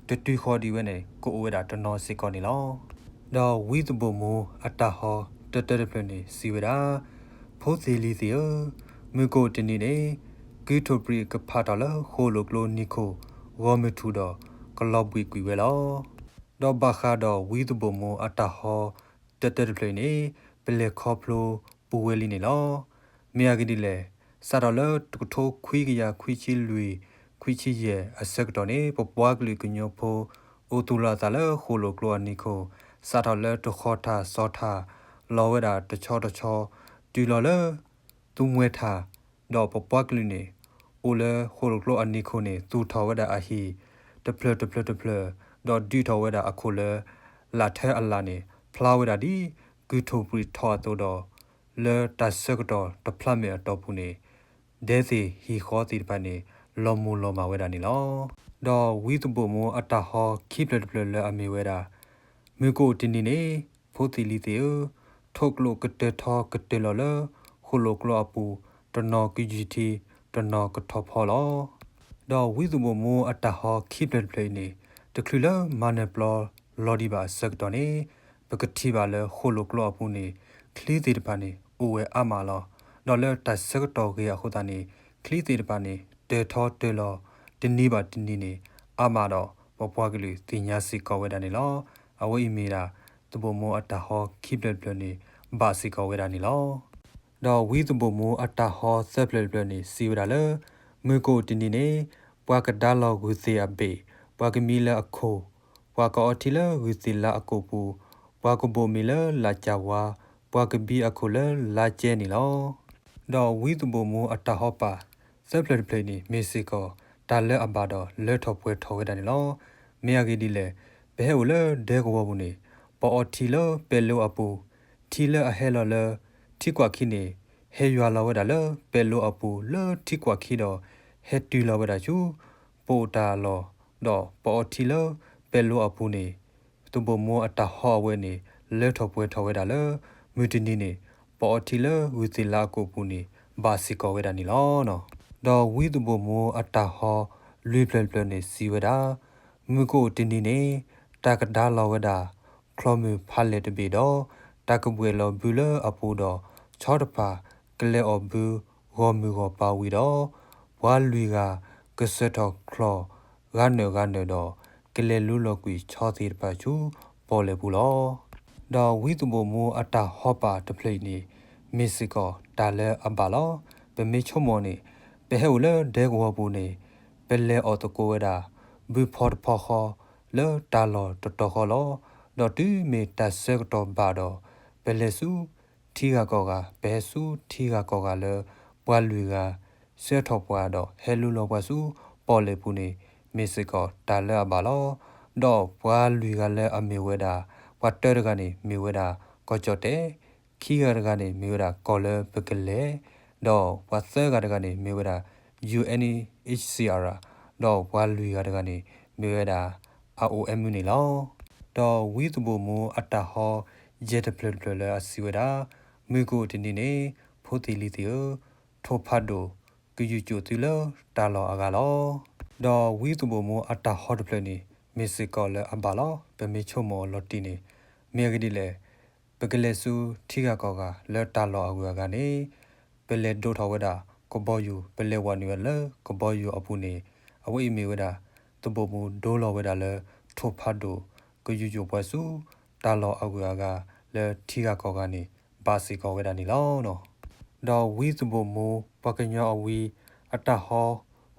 တတုၤဃီၤဒံးဝဲန့ၣ် ကအိၣ်ဝဲဒၣ်တနီၤစ့ၢ်ကီးန့ၣ်လီၤ. ဒီးဝံသုးဘိၣ်မူအတၢ်ဟီတၢတၢတဖျၢၣ်န့ၣ် စံးဝဲဒၣ်, ဖိသ့ၣ်လံၤသ့ၣ်ဧၢ, မုၢ်ကအိၣ်တနံၤန့ၣ် ကုထိၣ်ပြံးကဖးထီၣ်လၢဃိၣ်လိၣ်ကျိနံၤခိၣ် ဂီၢ်မုၢ်ထူၣ်ဒီးကလီၤဘှံးကွံာ်ဝဲလီၤ. ဒီးဘၣ်ဃးဒီးဝံသုးဘိၣ်မူအတၢ်ဟီတၢတၢတဖျၢၣ်အံၤန့ၣ် ပလဲၤခီဖျိပူၤဝဲလံန့ၣ်လီၤ. မ့ၢ်အဂ့ၢ်ဒ်လဲၣ်, စးထီၣ်လၢတကထိခွံကယၤခွံဆံလွံၢ် ခွံဆံယဲၢ်အဆၢကတီၢ်န့ၣ် ပပှၤကလုာ်ကညီဖိ အိၣ်သူၣ်လီၤအသးလၢဃိၣ်လိၣ်ကျိအနံၤခိၣ် စးထီၣ်လၢတဃီထၣ်စီၤထၣ် လီၤဝဲဒၣ်တဆီတဆီ တုၤလီၤလၢ သူမှဲထၣ်, ဒီးပပှၤကလုာ်န့ၣ် အိၣ်လၢဃိၣ်လိၣ်ကျိအနံၤခိၣ်န့ၣ် သူၣ်ထီၣ်ဝဲဒၣ်အဟံၣ် တဖျၢၣ်တဖျၢၣ်တဖျၢၣ်, ဒီးဒုးထီၣ်ဝဲဒၣ်အခိၣ်လၢ လာ်ထၢအလၣ်န့ၣ် ဖျါဝဲဒၣ်ဒ် ကုထိၣ်ပြံးထီၣ်အသိးဒီး လၢတၢ်ဆၢကတီၢ်တဖျါမဲာ်အတီၢ်ပူၤန့ၣ် ဒဲသ့ၣ်ဟံၣ်ဃီသ့ၣ်တဖၣ်န့ၣ် လီၤမုၢ်လီၤမၢ်ဝဲဒၣ်န့ၣ်လီၤ. ဒီးဝံသုးဘိၣ်မူအတၢ်ဟီခံဖျၢၣ်တဖျၢၣ်လၢအမ့ၢ်ဝဲဒၣ် မုၢ်ကအိၣ်တနံၤန့ၣ် ဖိသ့ၣ်လံၤသ့ၣ်ဧၢ, ထိၣ်ကျိကတၢၢ်ထီကတၢၢ်လီၤလၢ ဃိၣ်လိၣ်ကျိအပူၤ တနီၤကယုၢ်ထံ တနီၤကထီၣ်ဖီလီၤ. ဒီးဝံသုးဘိၣ်မူအတၢ်ဟီခံဖျၢၣ်တဖျၢၣ်အံၤန့ၣ် တချုးလၢမၤနၢၤပျီလီၤဒံးဘၣ်အဆၢကတီၢ်န့ၣ် ပကထံၣ်ဘၣ်လၢဃိၣ်လိၣ်ကျိအပူၤန့ၣ် ချံသ့ၣ်တဖၣ်န့ၣ် အိၣ်ဝဲအါမးလီၤ. ဒီးလၢတၢ်ဆၢကတီၢ်ဂ့ၤအဃိသတးန့ၣ် ချံသ့ၣ်တဖၣ်န့ၣ် တၢၢ်ထီတၢၢ်လီၤ တနံၤဘၣ်တနံၤန့ၣ် အါမးဒီး ပပှၤကလုာ်သ့ၣ်ညါစ့ၢ်ကီးဝဲဒၣ်န့ၣ်လီၤ. အဝဲအံၤမ့ၢ်ဒၣ် သုးဘိၣ်မူအတၢ်ဟီခံဖျၢၣ်တဖျၢၣ်န့ၣ် ဘၣ်စ့ၢ်ကီးဝဲဒၣ်န့ၣ်လီၤ. ဒီးဝံသုးဘိၣ်မူအတၢ်ဟီသၢဖျၢၣ်တဖျၢၣ်န့ၣ် စံးဝဲဒၣ်လၢ မုၢ်ကအိၣ်တနံၤန့ၣ် ပှၤကဒါလီၤဂုၢ်သ့ၣ်အဘ့ၣ်, ပှၤကမံလၢအခိၣ်, ပှၤကအီထံလၢဂုၢ်သ့ၣ်လါအကိာ်ပူၤ, ပှၤကဘိၣ်မံလၢလါကၠၣ်ဝါ, ပှၤကဘံအခိၣ်လၢလါကဲန့ၣ်လီၤ. ဒီးဝံသုးဘိၣ်မူအတၢ်ဟီပာ်သၢဖျၢၣ်တဖျၢၣ်အံၤန့ၣ် မ့ၢ်စ့ၢ်ကီး တၢ်လၢအဘၣ်ဒီးလၢထီၣ်ပှဲၤထီၣ်ဝဲဒၣ်န့ၣ်လီၤ. မ့ၢ်အဂ့ၢ်ဒ်လဲၣ်, ပဟဲအိၣ်လၢဒဲကဝီၤပူၤန့ၣ် ပအီထံလၢပဲၤလိအပူၤ, ထံလၢအဟဲလီၤလၢထံကွၢ်ခံန့ၣ် ဟဲယွၤလီၤဝဲဒၣ်လၢပဲၤလိအပူၤလၢထံကွၢ်ခံဒီး ဟဲတုၤလီၤဝဲဒၣ်ဆူ ပအိၣ်တၢ်လီၢ်, ဒီးပအီထံလၢပဲၤလိအပူၤန့ၣ် သုးဘိၣ်မူအတၢ်ဟီအဝဲန့ၣ် လၢထီၣ်ပှဲၤထီၣ်ဝဲဒၣ်လၢ မုၢ်တနံၤန့ၣ် ပအီထံလၢဂုၢ်သ့ၣ်လါအကိာ်ပူၤန့ၣ် ဘၣ်စ့ၢ်ကီးဝဲဒၣ်န့ၣ်လီၤ. ဒီးဝံသုးဘိၣ်မူအတၢ်ဟီလွံၢ်ဖျၢၣ်တဖျၢၣ်န့ၣ်စံးဝဲဒၣ်, မုၢ်ကအိၣ်တနံၤန့ၣ် တၢ်ကဒါလီၤဝဲဒၣ် ချီမုၢ်ဖးလဲၢ်တဘ့ၣ်ဒီး တၢ်ကဘှဲးလီၤဘုလၢအပူၤဒီး ဆီတဖၣ်ကလဲၤအီၣ်ဘုဂီၢ်မုၢ်ဂီၢ်ပၤဝံၤဒီး ပှၤလွံၢ်ဂၤကစၢၢ်ထီၣ်ချီၣ် ဂၤနုာ်ဂၤနုာ်ဒီး ကလဲၤလူလီၤကွံာ်ဆီသ့ၣ်တဖၣ်ဆူပီၣ်လဲၣ်ပူၤလီၤ. ဒီးဝံသုးဘိၣ်မူအတၢ်ဟီပာ်တဖျၢၣ်အံၤန့ၣ် မ့ၢ်စ့ၢ်ကီးတၢ်လၢအဘၣ်လီၤ. ပမ့ၢ်ဆိကမိၣ်န့ၣ် ပဟဲအိၣ်လၢဒဲကဝီၤပူၤန့ၣ် ပလဲၤအီၣ်သကိးဝဲဒၣ် ဘုဖီတဖီဃီ လၢတၢ်လီၢ်တတီၤဃီလီၤ. ဒီးတုၤမ့ၢ်တၢ်ဆၢကတီၢ်ဘၣ်ဒီး ပလဲၤဆူထံဂၤကီၢ်ဂၤ, ပဟဲဆူထံဂၤကီၢ်ဂၤလၢ ပှၤလွံၢ်ဂၤ ဆှၢထီၣ်ပှၤဒီးဟဲလူလီၤပှၤဆူပီၣ်လဲၣ်ပူၤန့ၣ် မ့ၢ်စ့ၢ်ကီးတၢ်လၢအဘၣ်လီၤ. ဒီးပှၤလွံၢ်ဂၤလၢအမ့ၢ်ဝဲဒၣ် ပှၤတၢတဂၤန့ၣ်မ့ၢ်ဝဲဒၣ်ကီၢ်ကၠီၣ်တဲၣ်, ခံဂၤတဂၤန့ၣ်မ့ၢ်ဝဲဒၣ်ကီၢ်လၢပကလဲၤ, ဒီးပှၤသၢဂၤတဂၤန့ၣ်မ့ၢ်ဝဲဒၣ် ယူႇအၣ်ၣ်ၣ်ၶျ်ၡီႇအၣ်, ဒီးပှၤလွံၢ်ဂၤတဂၤန့ၣ်မ့ၢ်ဝဲဒၣ် အိၣ်ၣ်မူန့ၣ်လီၤ. ဒီးဝံသုးဘိၣ်မူအတၢ်ဟီယဲၢ်တဖျၢၣ်တဖျၢၣ်လၢအစံးဝဲဒၣ်, မုၢ်ကအိၣ်တနံၤန့ၣ် ဖိသ့ၣ်လံၤသ့ၣ်ဧၢ, ထိၣ်ဖးဒိၣ်ကယူၤကၠိၣ်သုလၢတၢ်လီၢ်အဂၤလီၤ. ဒီးဝံသုးဘိၣ်မူအတၢ်ဟီတဖျၢၣ်န့ၣ် မ့ၢ်စ့ၢ်ကီးလၢအဘၣ်လီၤ. ပမ့ၢ်ဆိကမိၣ်အီၤလီၤတံၢ်န့ၣ် မ့ၢ်အဂ့ၢ်ဒ်လဲၣ်, ပကလဲၤဆူထံဂၤကီၢ်ဂၤလၢတၢ်လီၢ်အဂုၤအဂၤန့ၣ် ပလဲၤဒိးထီၣ်ဝဲဒၣ်ကဘီယူၤ ပလဲၤဝဲနုာ်ဝဲလၢကဘီယူၤအပူၤန့ၣ် အဝဲအံၤမ့ၢ်ဝဲဒၣ် သဘိၣ်မူဒိလီၤဝဲဒၣ်လၢ ထိၣ်ဖးဒိၣ် ကယူၤယိၣ်ပှၤဆူ တၢ်လီၢ်အဂုၤအဂၤလၢထံဂၤကီၢ်ဂၤန့ၣ် ဘၣ်စ့ၢ်ကီးဝဲဒၣ်န့ၣ်လီၤ. ဒီးဝံသဘိၣ်မူ ပှၤကညီအဝံ အတၢ်ဟီ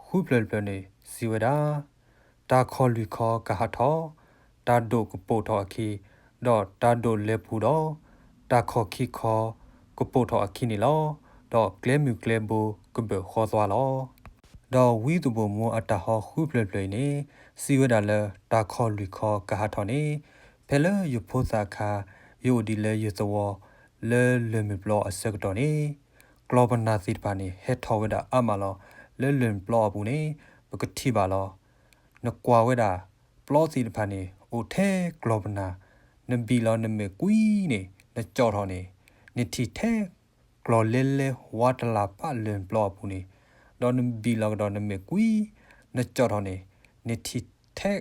ဃုဖျၢၣ်တဖျၢၣ်န့ၣ် စံးဝဲဒၣ် တၢ်ခီၣ်လွံၢ်ခီကဟးထီၣ်, တၢ်ဒိၣ်ကပိာ်ထီၣ်အခံ, ဒီးတၢ်ဒိၣ်လဲၤပူၤဒီး တၢ်ခီၣ်ခံခီကပိာ်ထီၣ်အခံန့ၣ်လီၤ. ဒီးကျဲမုၢ်ကျဲဘိကဘၢၣ်ဃီသွါလီၤ. ဒီးဝံသဘိၣ်မူအတၢ်ဟီဃုဖျၢၣ်တဖျၢၣ်အံၤန့ၣ် စံးဝဲဒၣ်လၢတၢ်ခီၣ်လွံၢ်ခီကဟးထီၣ်န့ၣ် ဖဲလၢယဖိသၣ်အခါ ယအိၣ်ဒံးလၢယသဝီ လၢလၢၢ်မုၢ်ပျီအဆၢကတီၢ်န့ၣ် ကျီၢ်ပနၢ်သ့ၣ်တဖၣ်န့ၣ် ဟဲထီၣ်ဝဲဒၣ်အါမးလီၤ. လၢလၢၢ်မုၢ်ပျီအပူၤန့ၣ် ပကထံၣ်ဘၣ်လီၤ. နကွၢ်ဝဲဒၣ် ပျီသ့ၣ်တဖၣ်န့ၣ် အိၣ်ထဲကျီၢ်ပနၢ်, နဘံၣ်လီၤနမဲာ်ကွံန့ၣ် နကၠီၣ်ထီၣ်န့ၣ် နထံၣ်ထဲကျီၢ်လဲလဲဝါတလၢ်ပၣ်လၢၢ်မုၢ်ပျီအပူၤန့ၣ်, ဒီးနဘံၣ်လီၤကဒီးနမဲာ်ကွံ နကၠီၣ်ထီၣ်န့ၣ် နထံၣ်ထဲ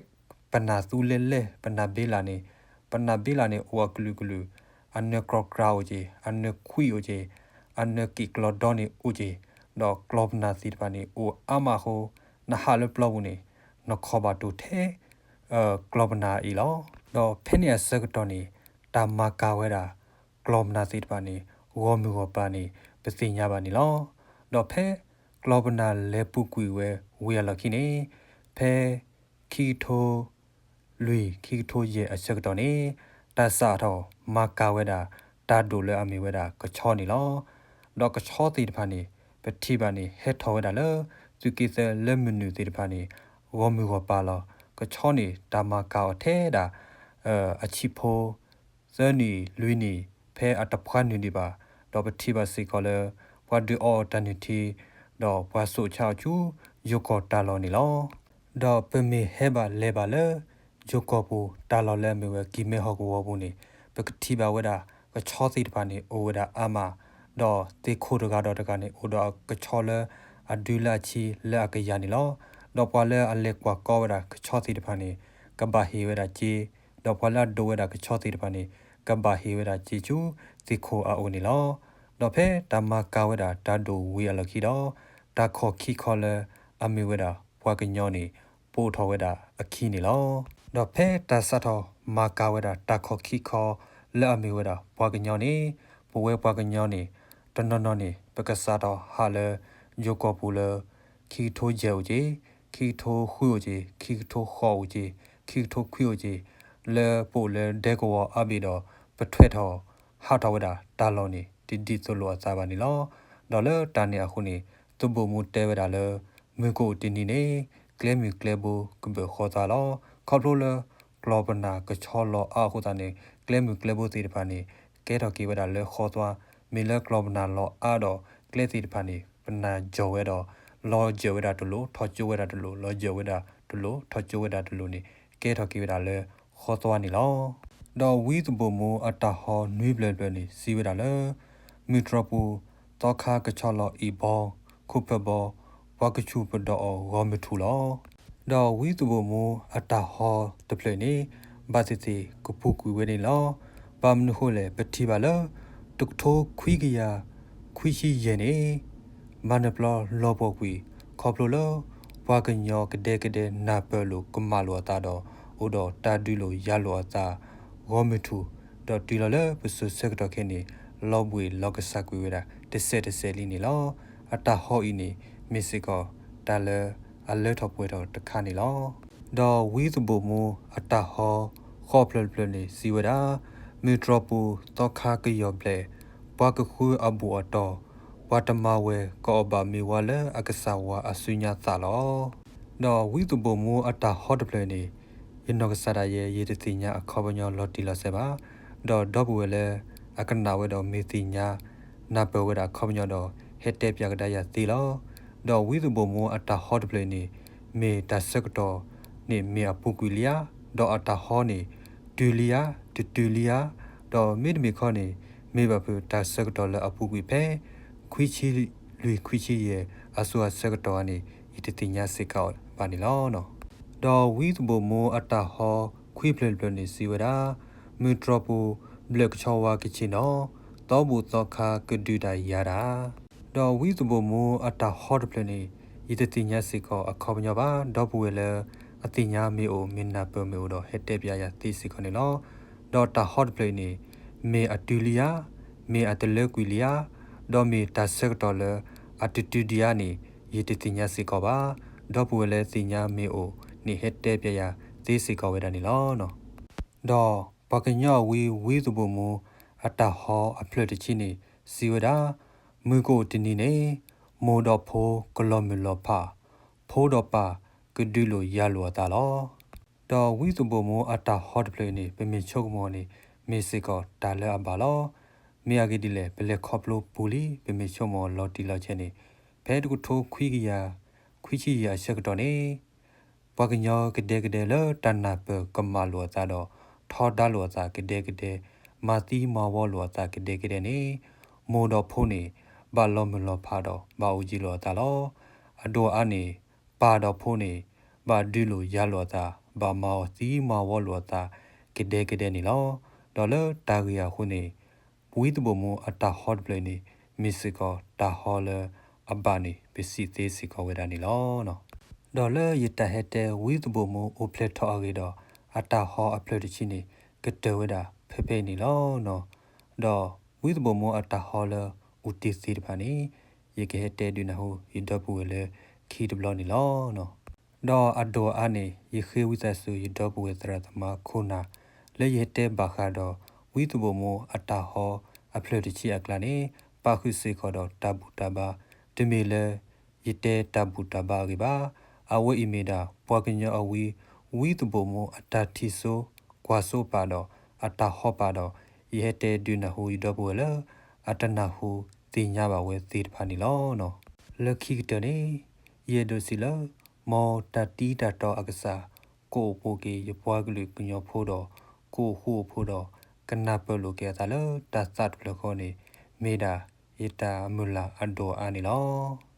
ပနၢ်သူလဲလဲ ပနၢ်ဘ့လၢ်န့ၣ်, ပနၢ်ဘ့လၢ်န့ၣ်အိၣ်အကလုာ်ကလုာ်, အနၢၤကြီကြီအိၣ်က့ၤ, အနၢၤခွံအိၣ်က့ၤ, အနၢၤက့ၣ်ကျီဒီန့ၣ်အိၣ်က့ၤ, ဒီးကျီၢ်ပနၢ်သ့ၣ်တဖၣ်န့ၣ် အိၣ်အါမးအဃိ နဟးလၢပျီပူၤန့ၣ် နခီၣ်ဘၣ်တိၢ်ထဲ ကျီၢ်ပနၢ်အံၤလီၤ. ဒီးဖဲန့ၣ်အဆၢကတီၢ်န့ၣ် တၢ်မၤကၤဝဲဒၣ် ကျီၢ်ပနၢ်သ့ၣ်တဖၣ်န့ၣ် ဂီၢ်မုၢ်ဂီၢ်ပၤန့ၣ် ပသ့ၣ်ညါဘၣ်န့ၣ်လီၤ. ဒီးဖဲကျီၢ်ပနၢ်လဲၤပူၤကွံာ်ဝဲဝံၤအလီၢ်ခံန့ၣ် ဖဲ ခံကထိလွံၢ် ခံကထိယဲၢ်အဆၢကတီၢ်န့ၣ် တၢ်စးထီၣ်မၤကၤဝဲဒၣ် တၢ်ဒိၣ်လၢအမ့ၢ်ဝဲဒၣ်ကဆီန့ၣ်လီၤ. ဒီးကဆီသ့ၣ်တဖၣ်န့ၣ် ပထံၣ်ဘၣ်န့ၣ် ဟဲထီၣ်ဝဲဒၣ်လၢ သုးက့သၢလၢမုၢ်နုာ်သ့ၣ်တဖၣ်န့ၣ် ဂီၢ်မုၢ်ဂီၢ်ပၤလီၤ. ကဆီန့ၣ် တၢ်မၤကၤအီၤထဲဒၣ် အဆံးဖိ သၢနံၣ်လွံၢ်နံၣ် ဖဲအတပှၢ်နုာ်ဒံးဘၣ်, ဒီးပထံၣ်ဘၣ်စ့ၢ်ကီးလၢ ပှၤဒုးအီအီၤတၢ်နုၢ်ထံ ဒီးပှၤစိာ်ဆါအီၤဆူ ယိၤကီၢ်တၢ်လီၢ်န့ၣ်လီၤ. ဒီးပမ့ၢ်ဟဲဘၣ်လဲၤဘၣ်လၢ ယိၤကီၢ်ပူၤ တၢ်လီၢ်လၢအမ့ၢ်ဝဲကံၢ်မဲဟီၣ်ကဝီၤပူၤန့ၣ် ပကထံၣ်ဘၣ်ဝဲဒၣ် ကဆီသ့ၣ်တဖၣ်န့ၣ် အိၣ်ဝဲဒၣ်အါမး, ဒီးသ့ၣ်ခိၣ်တဂၤဒီးတဂၤန့ၣ် အိၣ်ဒီးကဆီလၢအဒုလၢအဆံးလၢအကယၤန့ၣ်လီၤ. ဒီးပှၤလၢအလဲၤကွၢ်ကီဝဲဒၣ်ကဆီသ့ၣ်တဖၣ်န့ၣ် ကဘၣ်ဟ့ၣ်ဝဲဒၣ်စ့, ဒီးပှၤလၢအဒိးဝဲဒၣ်ကဆီသ့ၣ်တဖၣ်န့ၣ် ကဘၣ်ဟ့ၣ်ဝဲဒၣ်စ့ဆူ သ့ၣ်ခိၣ်အအိၣ်န့ၣ်လီၤ. ဒီးဖဲတၢ်မၤကၤဝဲဒၣ်တၢ်ဒိၣ်ဝံၤအလီၢ်ခံဒီး တၢ်ခီၣ်ခံခီလၢအမ့ၢ်ဝဲဒၣ်ပှၤကညီန့ၣ် ပိာ်ထီၣ်ဝဲဒၣ်အခံန့ၣ်လီၤ. ဒီးဖဲတၢ်စးထီၣ်မၤကၤဝဲဒၣ်တၢ်ခီၣ်ခံခီလၢအမ့ၢ်ဝဲဒၣ်ပှၤကညီန့ၣ် ပဝဲပှၤကညီန့ၣ် တနီၤနီၤန့ၣ် ပကစးထီၣ်ဟးလၢ ယိၤကီၢ်ပူၤလၢ ခံကထိယဲၢ်အိၣ်က့ၤ, ခံကထိဃုအိၣ်က့ၤ, ခံကထိဃိးအိၣ်က့ၤ, ခံကထိခွံအိၣ်က့ၤ, လၢပအိၣ်လၢဒဲကဝီၤအါဘ့ၣ်ဒီး ပထွဲထီၣ်ဟးထီၣ်ဝဲဒၣ်တၢ်လီၢ်န့ၣ် တဒ်သိးလိာ်အသးဘၣ်န့ၣ်လီၤ. ဒီးလၢတၢ်န့ၣ်အဃိန့ၣ် သဘိၣ်မူတဲဝဲဒၣ်လၢ မုၢ်ကအိၣ်တနံၤန့ၣ် ကျဲမုၢ်ကျဲဘိကဘၢၣ်ဃီသွါလီၤ. ခီဖျိလၢ ကျီၢ်ပနၢ်ကဆီလီၤအါအဃိသတးန့ၣ် ကျဲမုၢ်ကျဲဘိသ့ၣ်တဖၣ်န့ၣ် ကဲထီၣ်က့ၤဝဲဒၣ်လၢဃီသွါ, မ့ၢ်လၢကျီၢ်ပနၢ်လီၤအါဒီး ကျဲသ့ၣ်တဖၣ်န့ၣ် ပနၢ်ယီၢ်ဝဲဒီး လီၤယၢၢ်ဝဲဒၣ်တလိၣ် ထီၣ်ကၠိဝဲဒၣ်တလိၣ် လီၤယၢၢ်ဝဲဒၣ်တလိၣ် ထီၣ်ကၠိဝဲဒၣ်တလိၣ်န့ၣ် ကဲထီၣ်က့ၤဝဲဒၣ်လၢဃီသွါန့ၣ်လီၤ. ဒီးဝံသဘိၣ်မူအတၢ်ဟီနွံဖျၢၣ်တဖျၢၣ်န့ၣ် စံးဝဲဒၣ်လၢ မုၢ်တြီၢ်ပူၤ သီခါကဆီလီၤအ့ၣ်ဘီ ခိၣ်ဖၢၣ်ဘီ ပှၤကဆူၣ်ပဒီးအီၤဂီၢ်မုၢ်ထူၣ်လီၤ. ဒီးဝံသဘိၣ်မူအတၢ်ဟီတဖျၢၣ်န့ၣ် ဘၣ်သ့ၣ်သ့ၣ်ကပူၤကွံာ်ဝဲန့ၣ်လီၤ. ဘၣ်မနုၤဃိလဲၣ် ပထံၣ်ဘၣ်လၢ တကထိခွံကယၤခွံဆံယဲၢ်န့ၣ် မၤနၢၤပျီလီၤပှီၢ်ကွံာ် ခီဖျိလၢ ပှၤကညီကဒဲကဒဲနၢ်ပၢၢ်လိာ်ကမၣ်လိာ်အသးဒီး အိၣ်ဒီးတၢ်ဒုးလိာ်ယၤလိာ်အသး ဂီၢ်မုၢ်ထူၣ် ဒီးတုၤလီၤလၢပစိၤဆၢကတီၢ်ခဲအံၤန့ၣ် လီၤဘှံးလီၤကစၢ်ကွံာ်ဝဲဒၣ် တစဲးတစဲးလံန့ၣ်လီၤ. အတၢ်ဟီအံၤန့ၣ် မ့ၢ်စ့ၢ်ကီး တၢ်လၢအလၢထီၣ်ပှဲၤထီၣ်တခါန့ၣ်လီၤ. ဒီးဝံသဘိၣ်မူအတၢ်ဟီ ဃိးဖျၢၣ်တဖျၢၣ်န့ၣ် စံးဝဲဒၣ်, မုၢ်တြီၢ်ပူၤ သီခါကယီၢ်ဘျဲၣ်, ပှၤကဃုအဘူးအတီၢ်, ပှၤတမၤဝဲကအီၣ်ဘၣ်မ့ၢ်ဝဲလၢအကစၢ်ဝၤအစုညါသးလီၤ. ဒီးဝံသဘိၣ်မူအတၢ်ဟီတဖျၢၣ်န့ၣ် ယနီၢ်ကစၢ်ဒၣ်ယဲ ယတသ့ၣ်ညါအခီပညီလီၤတံၢ်လီၤဆဲးဘၣ်. ဒီးဒီပုၢ်ဝဲၢ်လၢအကနၣ်ဝဲဒီးမ့ၢ်သ့ၣ်ညါ နၢ်ပၢၢ်ဝဲဒၣ်အခီပညီဒီး ဟဲတဲပၠးကဒါယၤသ့လီၤ. ဒီးဝံသဘိၣ်မူအတၢ်ဟီတဖျၢၣ်န့ၣ် မ့ၢ်တၢ်ဆၢကတီၢ်န့ၣ်မ့ၢ်အပူၤကွံာ်လံဧါ, ဒီးအတၢ်ဟီန့ၣ် တုၤလံဧါ, တတုၤလံဧါ, ဒီးမ့တမ့ၢ်ခီန့ၣ် မ့ၢ်ဘၣ်ဖုးတၢ်ဆၢကတီၢ်လၢအပူၤကွံာ်ဖဲ ခွံဆံလွံၢ်ခွံဆံယဲၢ် အစိၤအဆၢကတီၢ်ဧါန့ၣ် ယတသ့ၣ်ညါစ့ၢ်ကီးဘၣ်န့ၣ်လီၤ. ဒီးဝံသဘိၣ်မူအတၢ်ဟီခွံဖျၢၣ်တဖျၢၣ်န့ၣ် စံးဝဲဒၣ်, မုၢ်တြီၢ်ပူၤ ဘျၢၣ်ကဆီဝါကဆ့ၣ်နီၤ, သီဘူၣ်သီခါကဒုးတၢ်ယၤတၢ်. ဒီးဝံသဘိၣ်မူအတၢ်ဟီတဖျၢၣ်န့ၣ် ယတသ့ၣ်ညါစ့ၢ်ကီးအခီပညီဘၣ်. ဒီပုၢ်ဝဲၢ်လၢအသ့ၣ်ညါမ့ၢ်အိၣ် မ့ၢ်နၢ်ပၢၢ်မ့ၢ်အိၣ်ဒီး ဟဲတဲပျးယၤသ့စ့ၢ်ကီးန့ၣ်လီၤ. ဒီးတၢ်ဟီတဖျၢၣ်အံၤန့ၣ် မ့ၢ်အတုၤလံဧါ, မ့ၢ်အတလၢကွံာ်လံဧါ, ဒီးမ့ၢ်တၢ်ဆၢကတီၢ်လၢအတတုၤဒံးဧါန့ၣ် ယတသ့ၣ်ညါစ့ၢ်ကီးဘၣ်. ဒီပုၢ်ဝဲၢ်လၢသ့ၣ်ညါမ့ၢ်အိၣ်န့ၣ် ဟဲတဲပျးယၤသ့စ့ၢ်ကီးဝဲဒၣ်န့ၣ်လီၤ. ဒီးပှၤကညီအဝံ ဝံသဘိၣ်မူအတၢ်ဟီအဖျၢၣ်တဆံန့ၣ် စံးဝဲဒၣ်, မုၢ်ကအိၣ်တနံၤန့ၣ် မိၢ်ဒီးဖိကလီၤမုၢ်လီၤဖး, ဖိဒီးပၢ်ကဒုးလိာ်ယၤလိာ်အသးလီၤ. ဒီးဝံသဘိၣ်မူအတၢ်ဟီတဖျၢၣ်အံၤန့ၣ် ပမ့ၢ်ဆိကမိၣ်န့ၣ် မ့ၢ်စ့ၢ်ကီးတၢ်လၢအဘၣ်လီၤ. မ့ၢ်အဂ့ၢ်ဒ်လဲၣ် ပလဲၤခီဖျိပူၤလံ ပမ့ၢ်ဆိကမိၣ်လီၤတံၢ်လီၤဆဲးန့ၣ် ဖဲတကထိခွံကယၤ ခွံဆံယဲၢ်အဆၢကတီၢ်န့ၣ် ပှၤကညီကဒဲကဒဲလၢတၢ်နၢ်ပၢၢ်ကမၣ်လိာ်အသးဒီး ထီဒါလိာ်အသးကဒဲကဒဲ, မၤသံမၤဝီလိာ်အသးကဒဲကဒဲန့ၣ် မိၢ်ဒီးဖိန့ၣ် ဘၣ်လီၤမုၢ်လီၤဖးဒီး ဘၣ်အိၣ်ယံၤလိာ်အသးလီၤ. အဒိၣ်အါန့ၣ် ပၢ်ဒီးဖိန့ၣ် ဘၣ်ဒုးလိာ်ယၤလိာ်အသး, ဘၣ်မၤအီၤသံမၤဝီလိာ်အသး ကဒဲကဒဲန့ၣ်လီၤ. ဒီးလၢတၢ်ဂ့ၢ်အဃိန့ၣ် ဝံသဘိၣ်မူအတၢ်ဟီတဖျၢၣ်န့ၣ် မ့ၢ်စ့ၢ်ကီးတၢ်ဟီလၢအဘၣ်န့ၣ် ပစံးသ့စ့ၢ်ကီးဝဲဒၣ်န့ၣ်လီၤ. ဒီးလၢယတၢ်ဟဲတဲဝံသဘိၣ်မူအိၣ်ဖျဲၣ်ထီၣ်အဂ့ၢ်ဒီး အတၢ်ဟီအဖျၢၣ်တဆံန့ၣ် ကတၢၢ်ဝဲဒၣ်ဖဲဖဲအံၤန့ၣ်လီၤ. ဒီးဝံသဘိၣ်မူအတၢ်ဟီလၢအအိၣ်တ့ၢ်သ့ၣ်တဖၣ်န့ၣ် ယကဟဲတဲဒုးနၢ်ဟူယဒီပုၢ်ဝဲၢ်လၢခံတဘျီန့ၣ်လီၤ. ဒီးအဒိၣ်အါန့ၣ် ယဃ့ဝံသးစူၤယဒီပုၢ်ဝဲၢ်သရၣ်သမါခိၣ်နၢ် လၢယဟဲတဲဘၣ်ဃးဒီး ဝံသဘိၣ်မူအတၢ်ဟီအဖျၢၣ်တဆံအကျါန့ၣ် ပာ်ဃုာ်စ့ၢ်ကီးဒီးတၢ်ဘူၣ်တၢ်ဘါ, တမ့ၢ်လၢယတဲတၢ်ဘူၣ်တၢ်ဘါအဂ့ၢ်ဘၣ်. အဝဲအံၤမ့ၢ်ဒၣ် ပှၤကညီအဝံ ဝံသဘိၣ်မူအတၢ်ထံၣ်စိကွၢ်စိပာ်ဒီး အတၢ်ဟီပာ်ဒီး ယဟဲတဲဒုးနၢ်ဟူယဒီပုၢ်ဝဲၢ်လၢ အတနၢ်ဟူသ့ၣ်ညါဘၣ်ဝဲသ့ၣ်တဖၣ်န့ၣ်လီၤ. လၢခံကတၢၢ်န့ၣ် ယအဲၣ်ဒိးစံးလၢ မ်တၢ်တံတၢ်တီအကစၢ် ကအိၣ်ပိာ်က့ၤယပှၤကလုာ်ကညီဖိဒီး ကအိၣ်ဃူအိၣ်ဖိးဒီး ကနၢ်ပၢၢ်လိာ်က့ၤအသးလၢတၢ်သးတဖျၢၣ်ဃီန့ၣ် မ့ၢ်ဒၣ်ယတၢ်မုၢ်လၢ်အဒိၣ်အါန့ၣ်လီၤ.